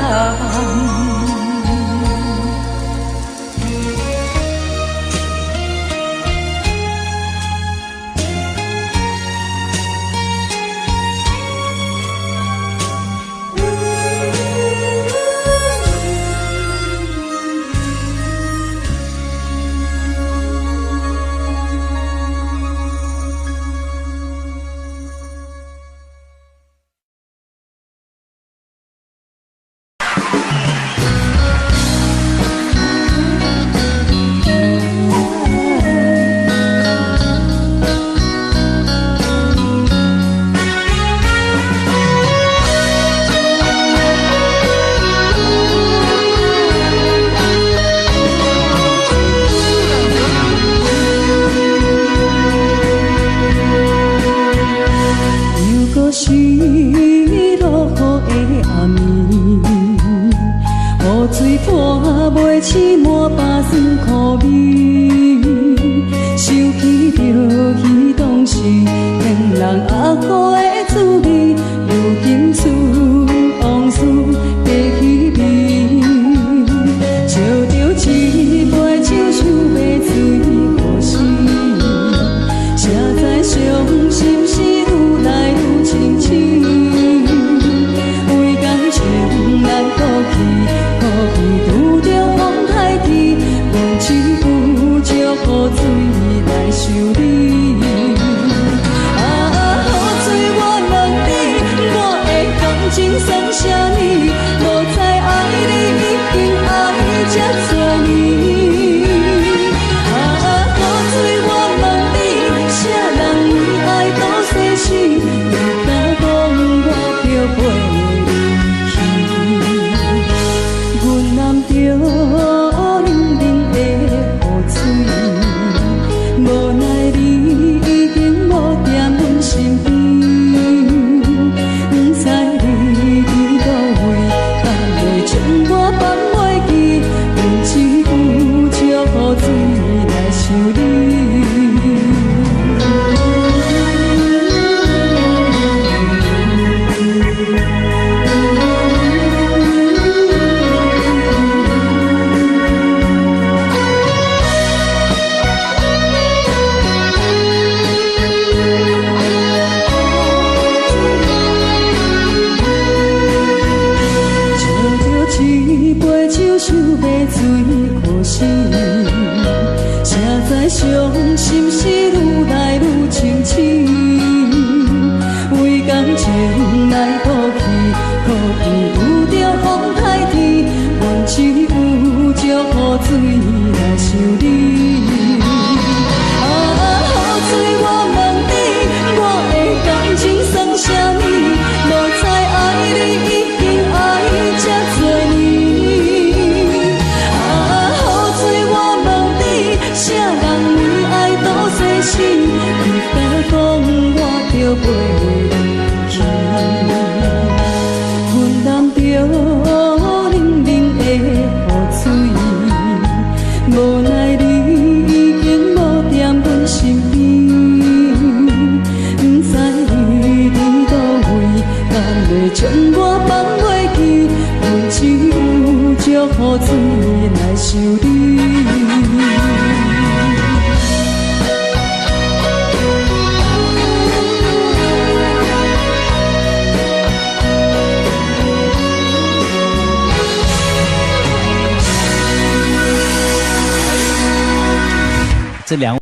這兩。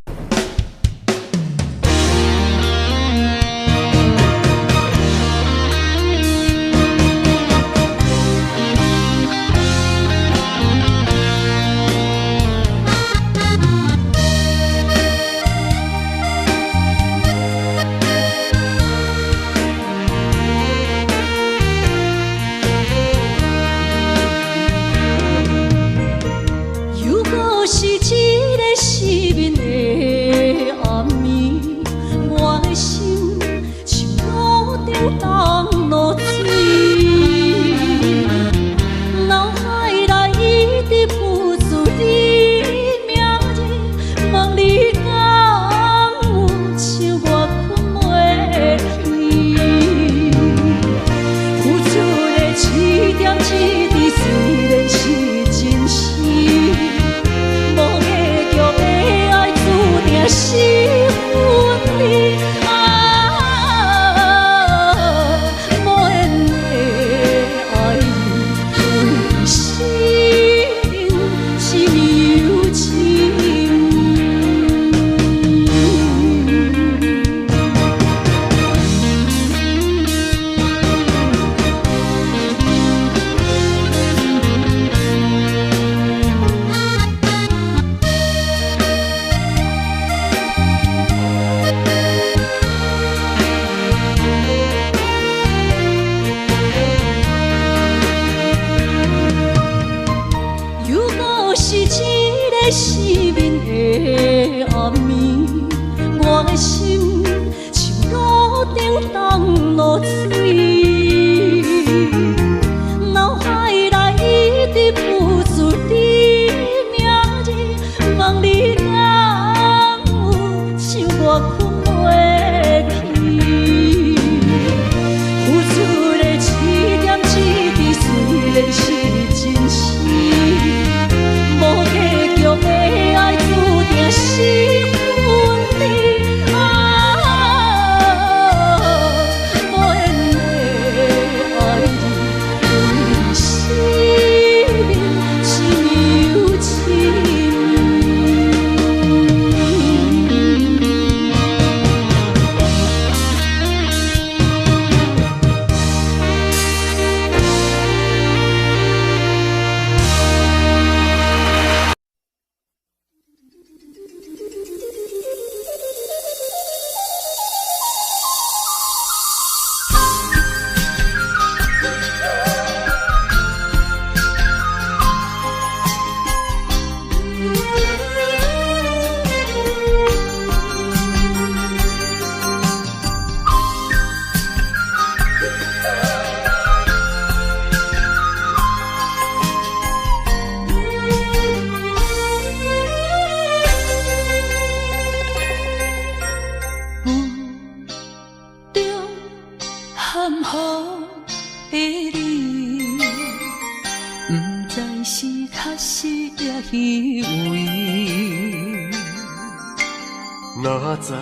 哪知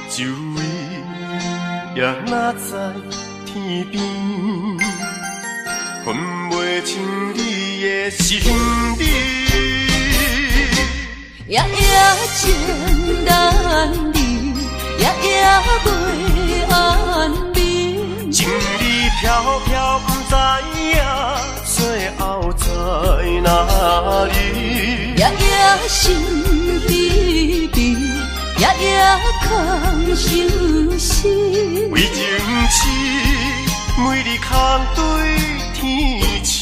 周围，也哪知天边，分袂清你的身影。夜夜情难离，夜夜袂安眠。情理飘飘，不知影最后在哪里。夜夜心悲悲，夜夜空相思。为情痴，每日空对天星。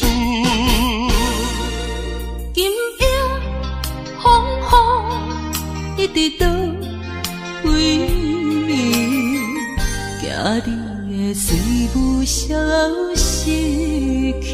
今夜风雨一直倒位，行你的随雾消失去。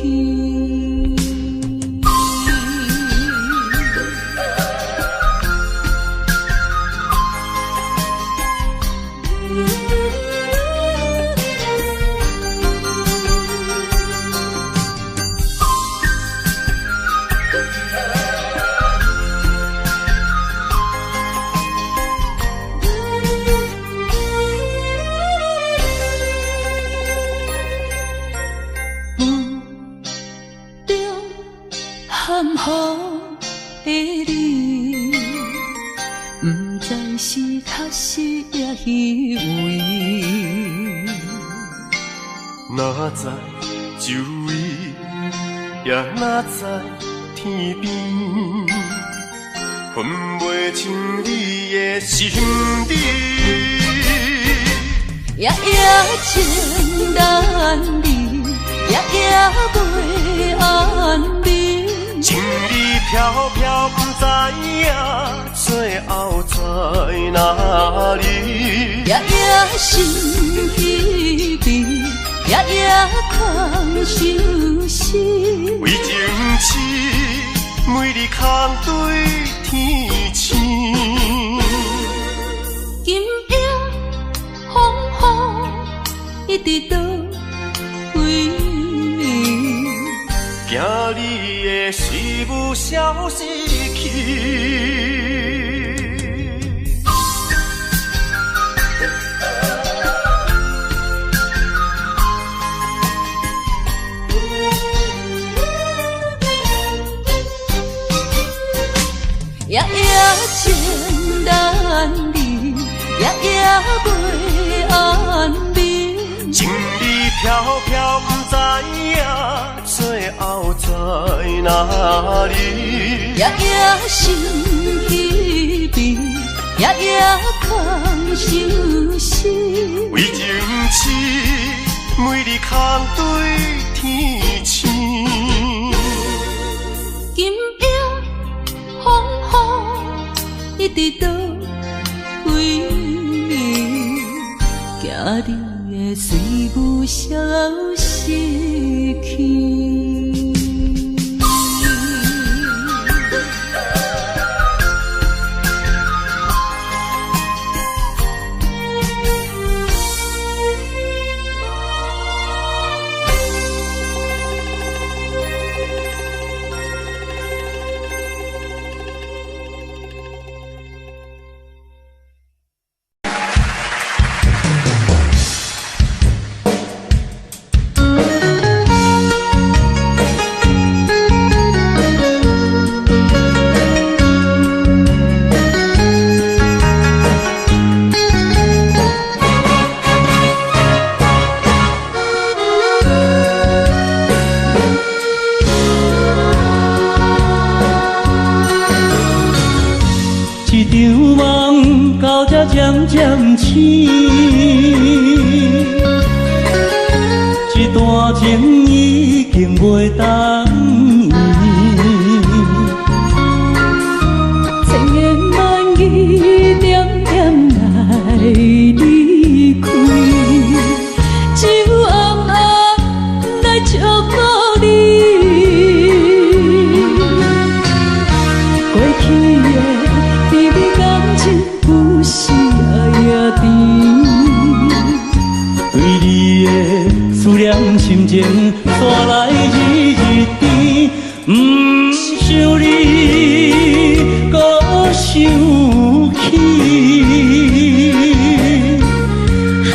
位？哪知周围，也哪知天边，分袂清你的心理。夜夜情难离，夜夜袂安眠。情理飘飘，不知影最后在哪里。夜夜心稀微，夜夜空相思。为情痴，每日空对天星。今夜风雨一直倒位？惊你的思慕消失去。夜夜情难离，夜夜袂安眠。情理飘飘，不知影最后在哪里。夜夜心稀微，夜夜空相思。为情痴，每日空对天星。今夜风雨一直倒位？惊你的思慕消失去。一场梦到这渐渐醒，这段情已经袂当圆。千言万语点点来离开，只有暗暗来照顾你。过去的甜蜜感情，有时也甜。对你的思念心情，煞来日日甜。毋想你，阁想起。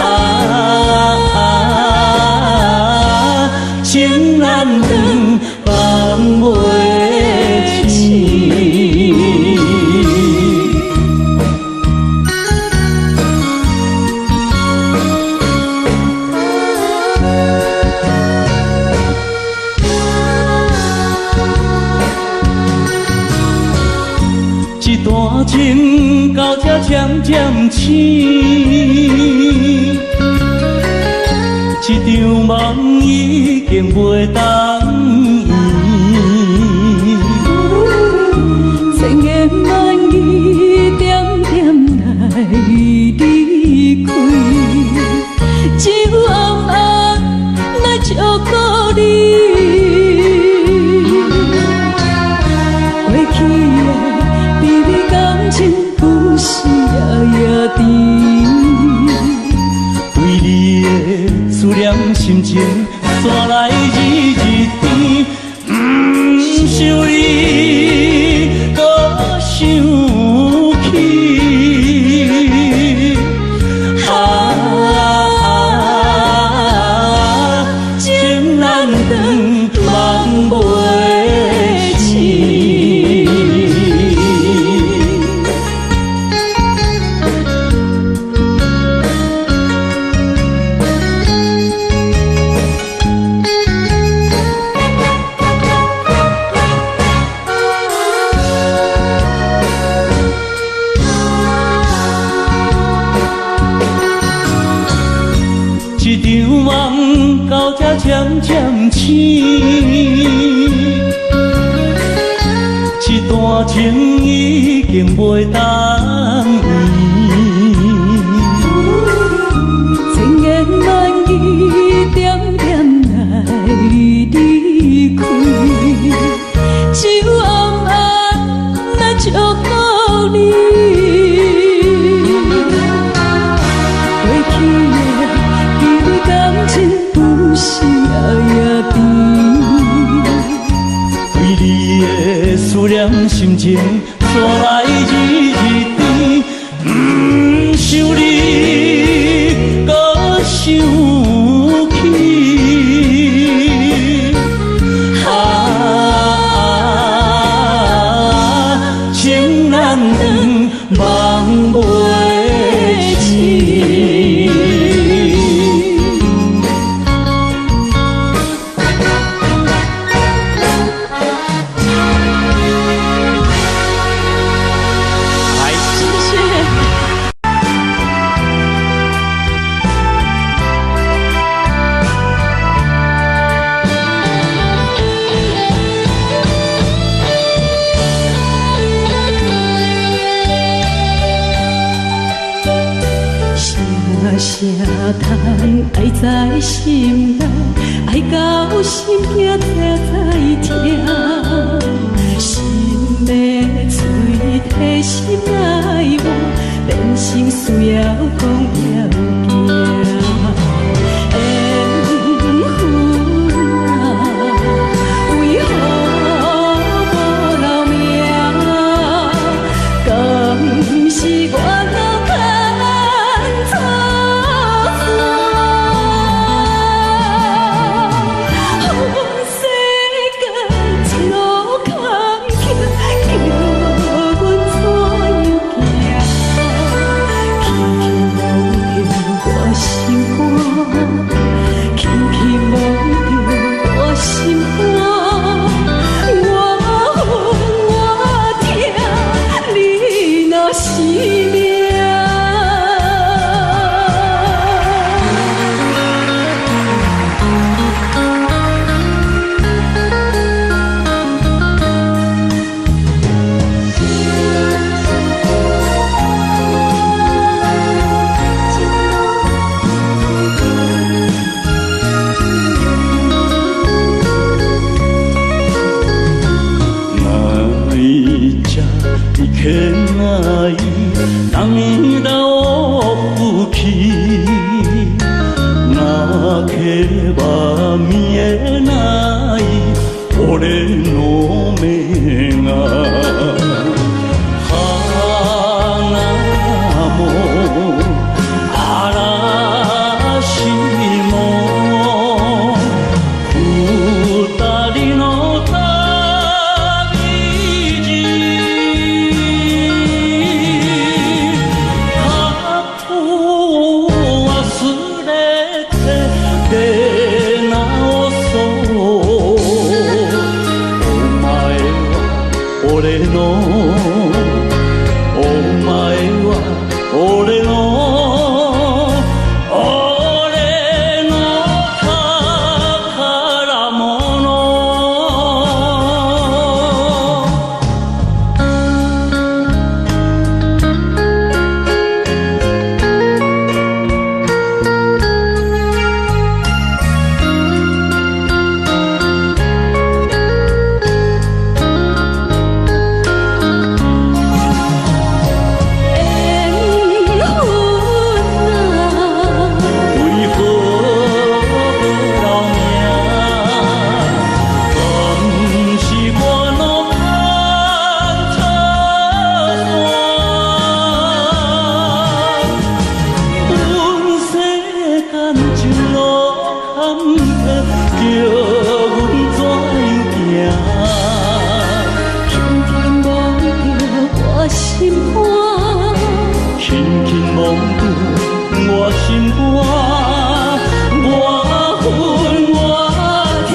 啊，情难断，梦袂醒。一段情到这渐渐醒，这场梦已经袂当圆。千言万语点点来离开，只有暗暗来照顾你。过去的甜蜜感情，有时也甜。对你的思念心情，煞来日日甜。毋想你，阁想起。啊，情难断，梦袂醒。才渐渐醒。这段情已经袂当圆。千言万语点点来离开，只有暗暗来祝福你。过去的滋味甘真有时也甜。对你的思念心情，煞来日日甜。毋想你，阁想起。啊，情难断，梦袂醒。谢谢。声声叹爱在心内，爱到心惊才知疼。心欲喙提心来换，变成需要讲要行。缘分啊，为何无留名？敢是我路牵错线？予世间一路坎坷，叫阮怎样行？轻轻摸著我心肝，轻轻摸著我心肝，我恨我疼，你若是命。泣いちゃいけない涙を拭き泣けば見えない俺の目が花も嵐も二人の旅路過去を忘れて出直そうお前は俺のお前は俺の俺の宝物。缘分啊，为何无留名？敢是我路牵错线？阮世间一路坎坷，叫阮怎样轻轻摸著我心肝，行？轻轻摸著我心肝，我恨我疼，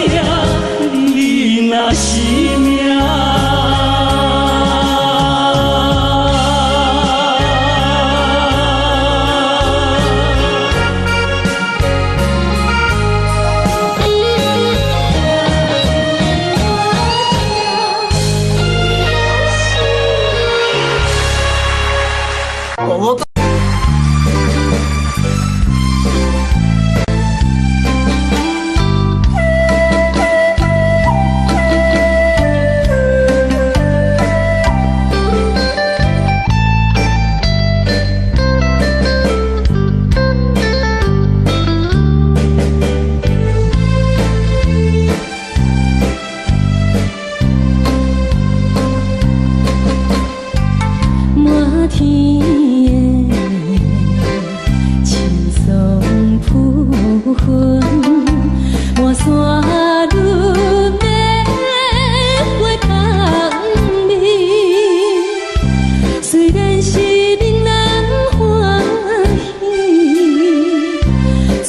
你若是命。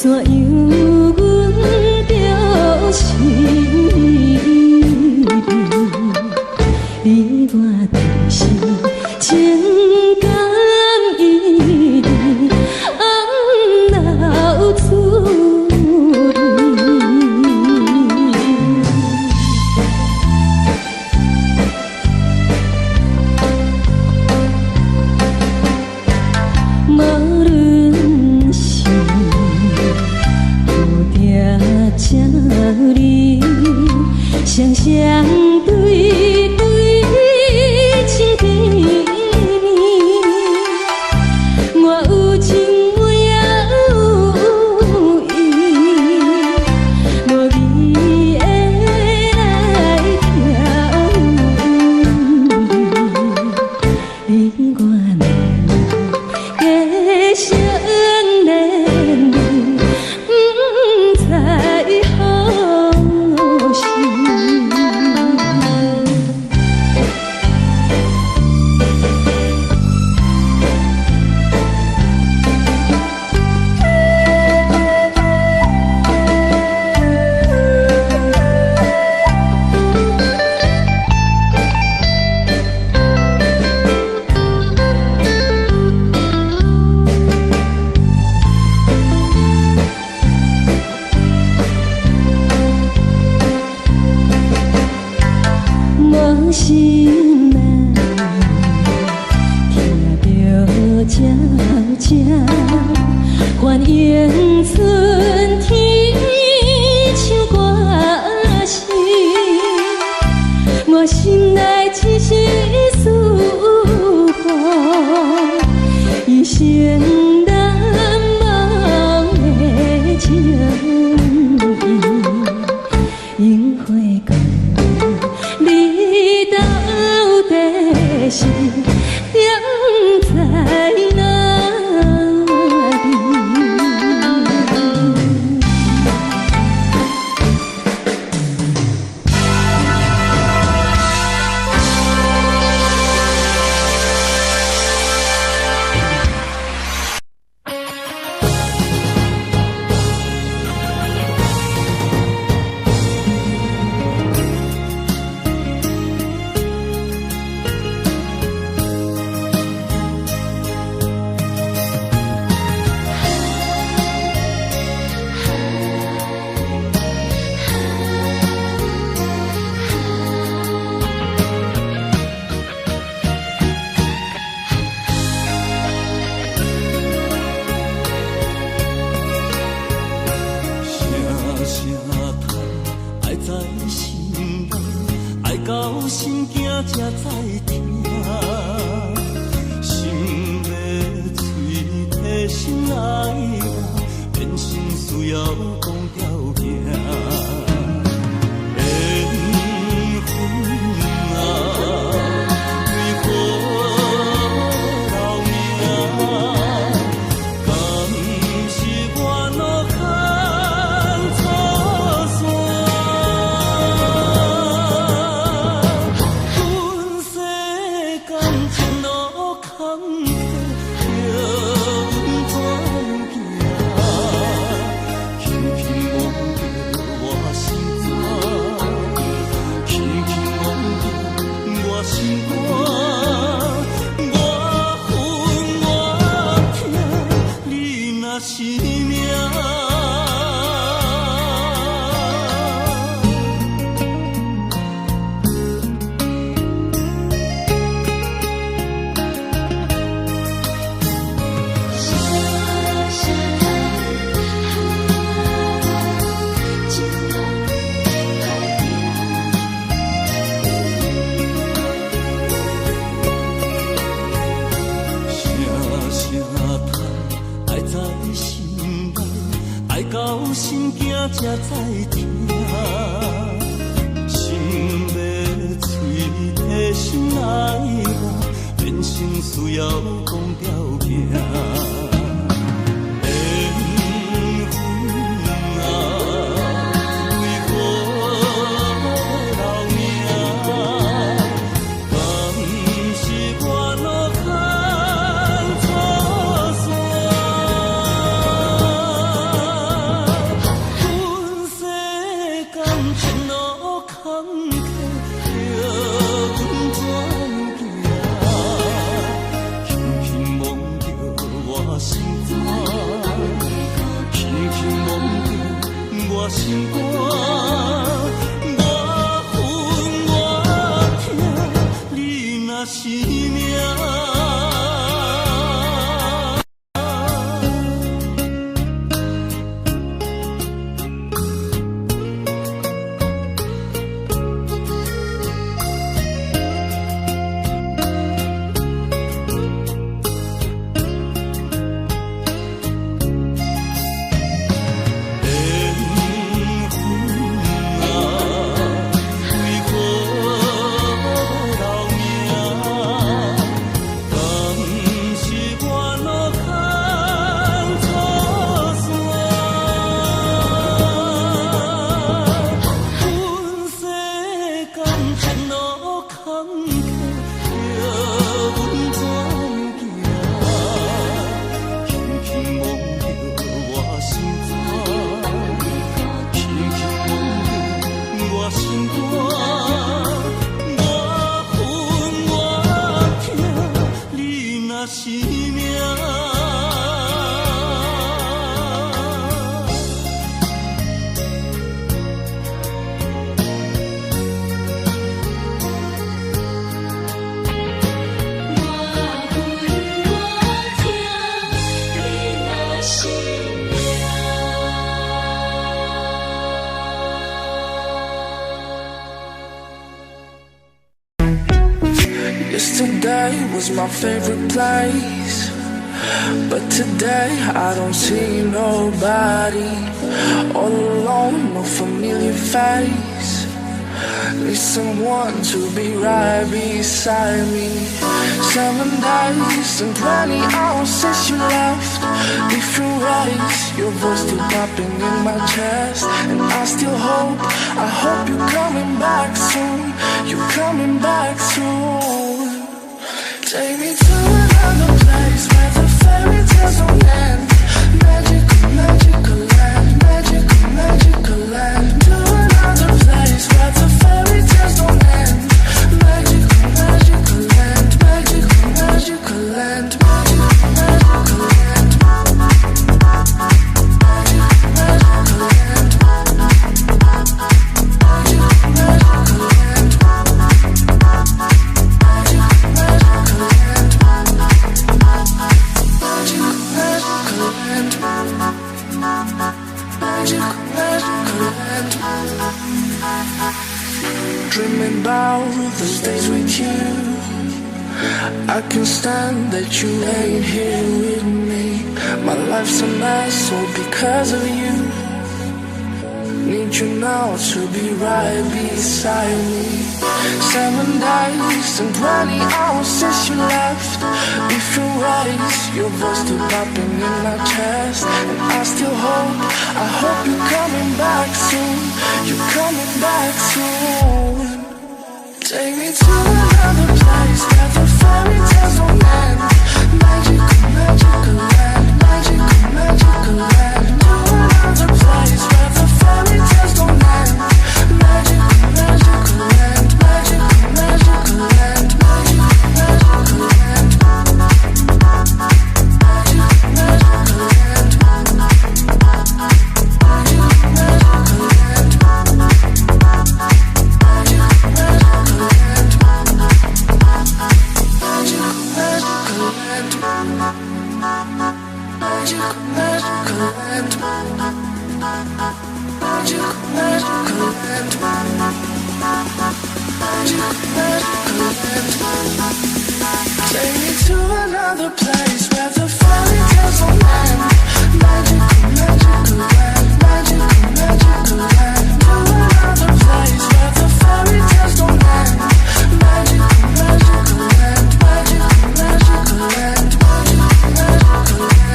山羊阮就是你，你我就是情感依恋，暗流出离。無論是雨定這呢，雙雙對對親甜蜜。我有情我也有意，無義的來疼你，你我兩個相連理，不知何時。我心內聽著鳥聲，歡迎春天唱歌聲，我心內一絲思風，一生難忘的情意，櫻花季。你到底是踮在哪裡？聲聲嘆，愛在心內，愛到心驚才知疼。心欲碎，提心愛我，人生需要講條件。緣分啊，為何留名？敢是我落空错线？阮世间情路坎坷，叫阮怎样行？轻轻摸著我心肝，轻轻摸著我心肝，我恨我疼，你若是命。聲聲嘆，情路歹行。聲聲嘆，愛在心內，愛到心驚才知疼。心欲碎，提心愛我，人生需要講條件。緣分啊，為何留名？敢是我落空錯線？心肝。我恨我疼，你若是命。缘分啊，为何无留名？敢是我路牵错线？阮世感情路坎坷，叫阮怎样行？轻轻摸著我心肝，轻轻摸著我心肝。我恨我疼，你若是命。我恨我疼，你若是命。 Yesterday was my favorite place, but today I don't see nobody. All alone, no familiar face. Need someone to be right beside me. 7 days and 20 hours since you left. Different ways, your voice still popping in my chest. And I still hope, I hope you're coming back soon. You're coming back soon. Take me to another place where the fairy tales don't end. Magical, magical land, magical, magical land. To another place where the fairy tales don't end. Magical, magical land, magical, magical land, magical, magical land. Magical, magical land. Magical, magical land. Magical, magical land. Magical, magical land. Magical, magical land. Dreaming about those days with you. I can stand that you ain't here with me. My life's a mess all because of you. Need you now to be right beside me. 7 days and 20 hours since you left. Different ways, your voice still popping in my chest. And I still hope, I hope you're coming back soon. You're coming back soon. Take me to another place where the fairy tales don't end. Magical, magical land, magical, magical land. To another place where the fairy tales don't end. Magical, magical land, magical, magical land, magical, magical land. Magical, magical land. Magical, magical land. Magical, magical land. Magical, magical land. Magical, magical land. Magical, magical land. Magical, magical land. Take me to another place where the fairy tales don't end. Magical, magical land. Magical, magical land. To another place where the fairy tales don't end. Magical, magical land. Magical, magical land. Magical, magical land.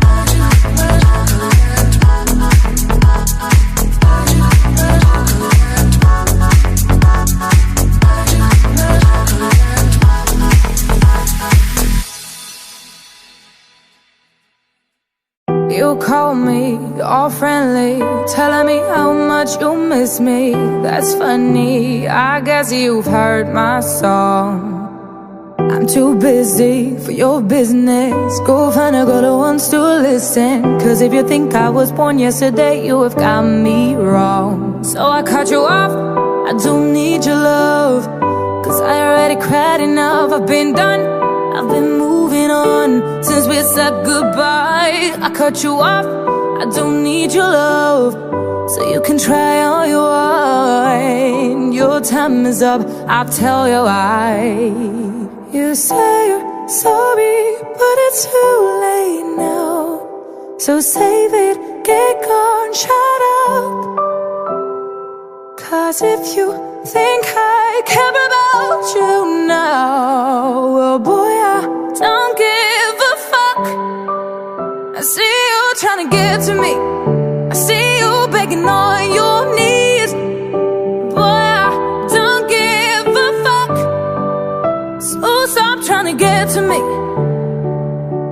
Magical, magical land. Magical, magical land. Magical, magical land. You call me all friendly, telling me how much you miss me. That's funny, I guess you've heard my song. I'm I'm too busy for your business. Go find a girl who wants to listen. 'Cause if you think I was born yesterday, you have got me wrong. So I cut you off. I don't need your love. 'Cause I already cried enough. I've been done. I've been moving on since we said goodbye. I cut you off. I don't need your love. So you can try all you want. Your time is up. I'll tell you why. You say you're sorry, but it's too late now. So save it, get gone, shut up. 'Cause if you think I care about you now, well, boy, I don't give a fuck. I see you trying to get to me. I see you begging on your knees. Boy, I don't give a fuck. So stop trying to get to me.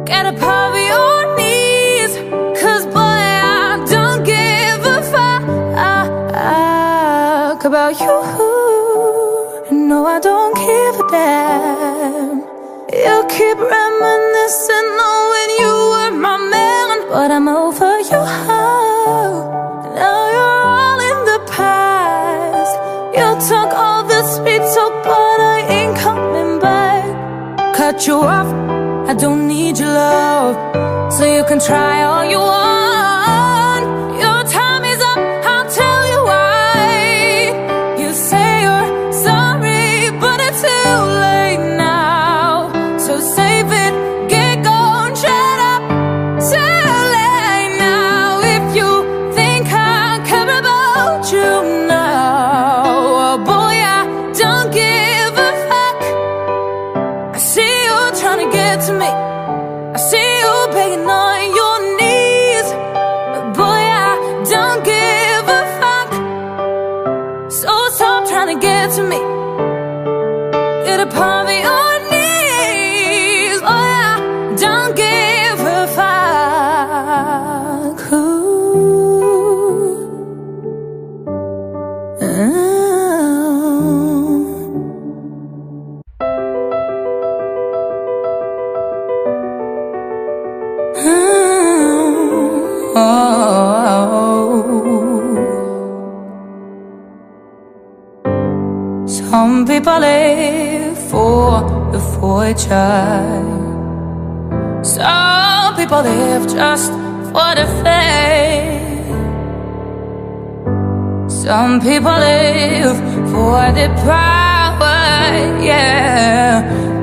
Get up off your knees. 'Cause boy, I don't give a fuck about you. No, I don't give a damn. You keep reminiscing on when you were my man, but I'm over you. Now you're all in the past. You took all the sweet talk, but I ain't coming back. Cut you off, I don't need your love. So you can try all you want. Your time is up, I'll tell you why. You say you're sorry, but it's too late now. So save it, get gone, shut up. Too late now. If you think I care about you now, oh boy, I don't give a fuck. I see you trying to get to me. I see you begging on your knees. But boy, I don't give a fuck. So stop trying to get to me. Get up off your knees. Boy, I don't give a fuck. Ooh. Oh. Some people live for the fortune. Some people live just for the fame. Some people live for the power, yeah.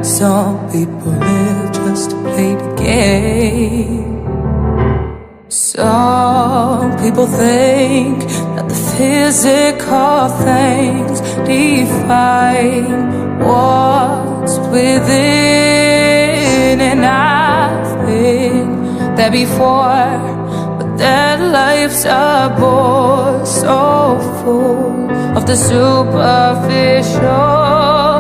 Some people live just to play the game. Some people think that the physical things define what's within, and I've been there before. But that life's a bore, so full of the superficial.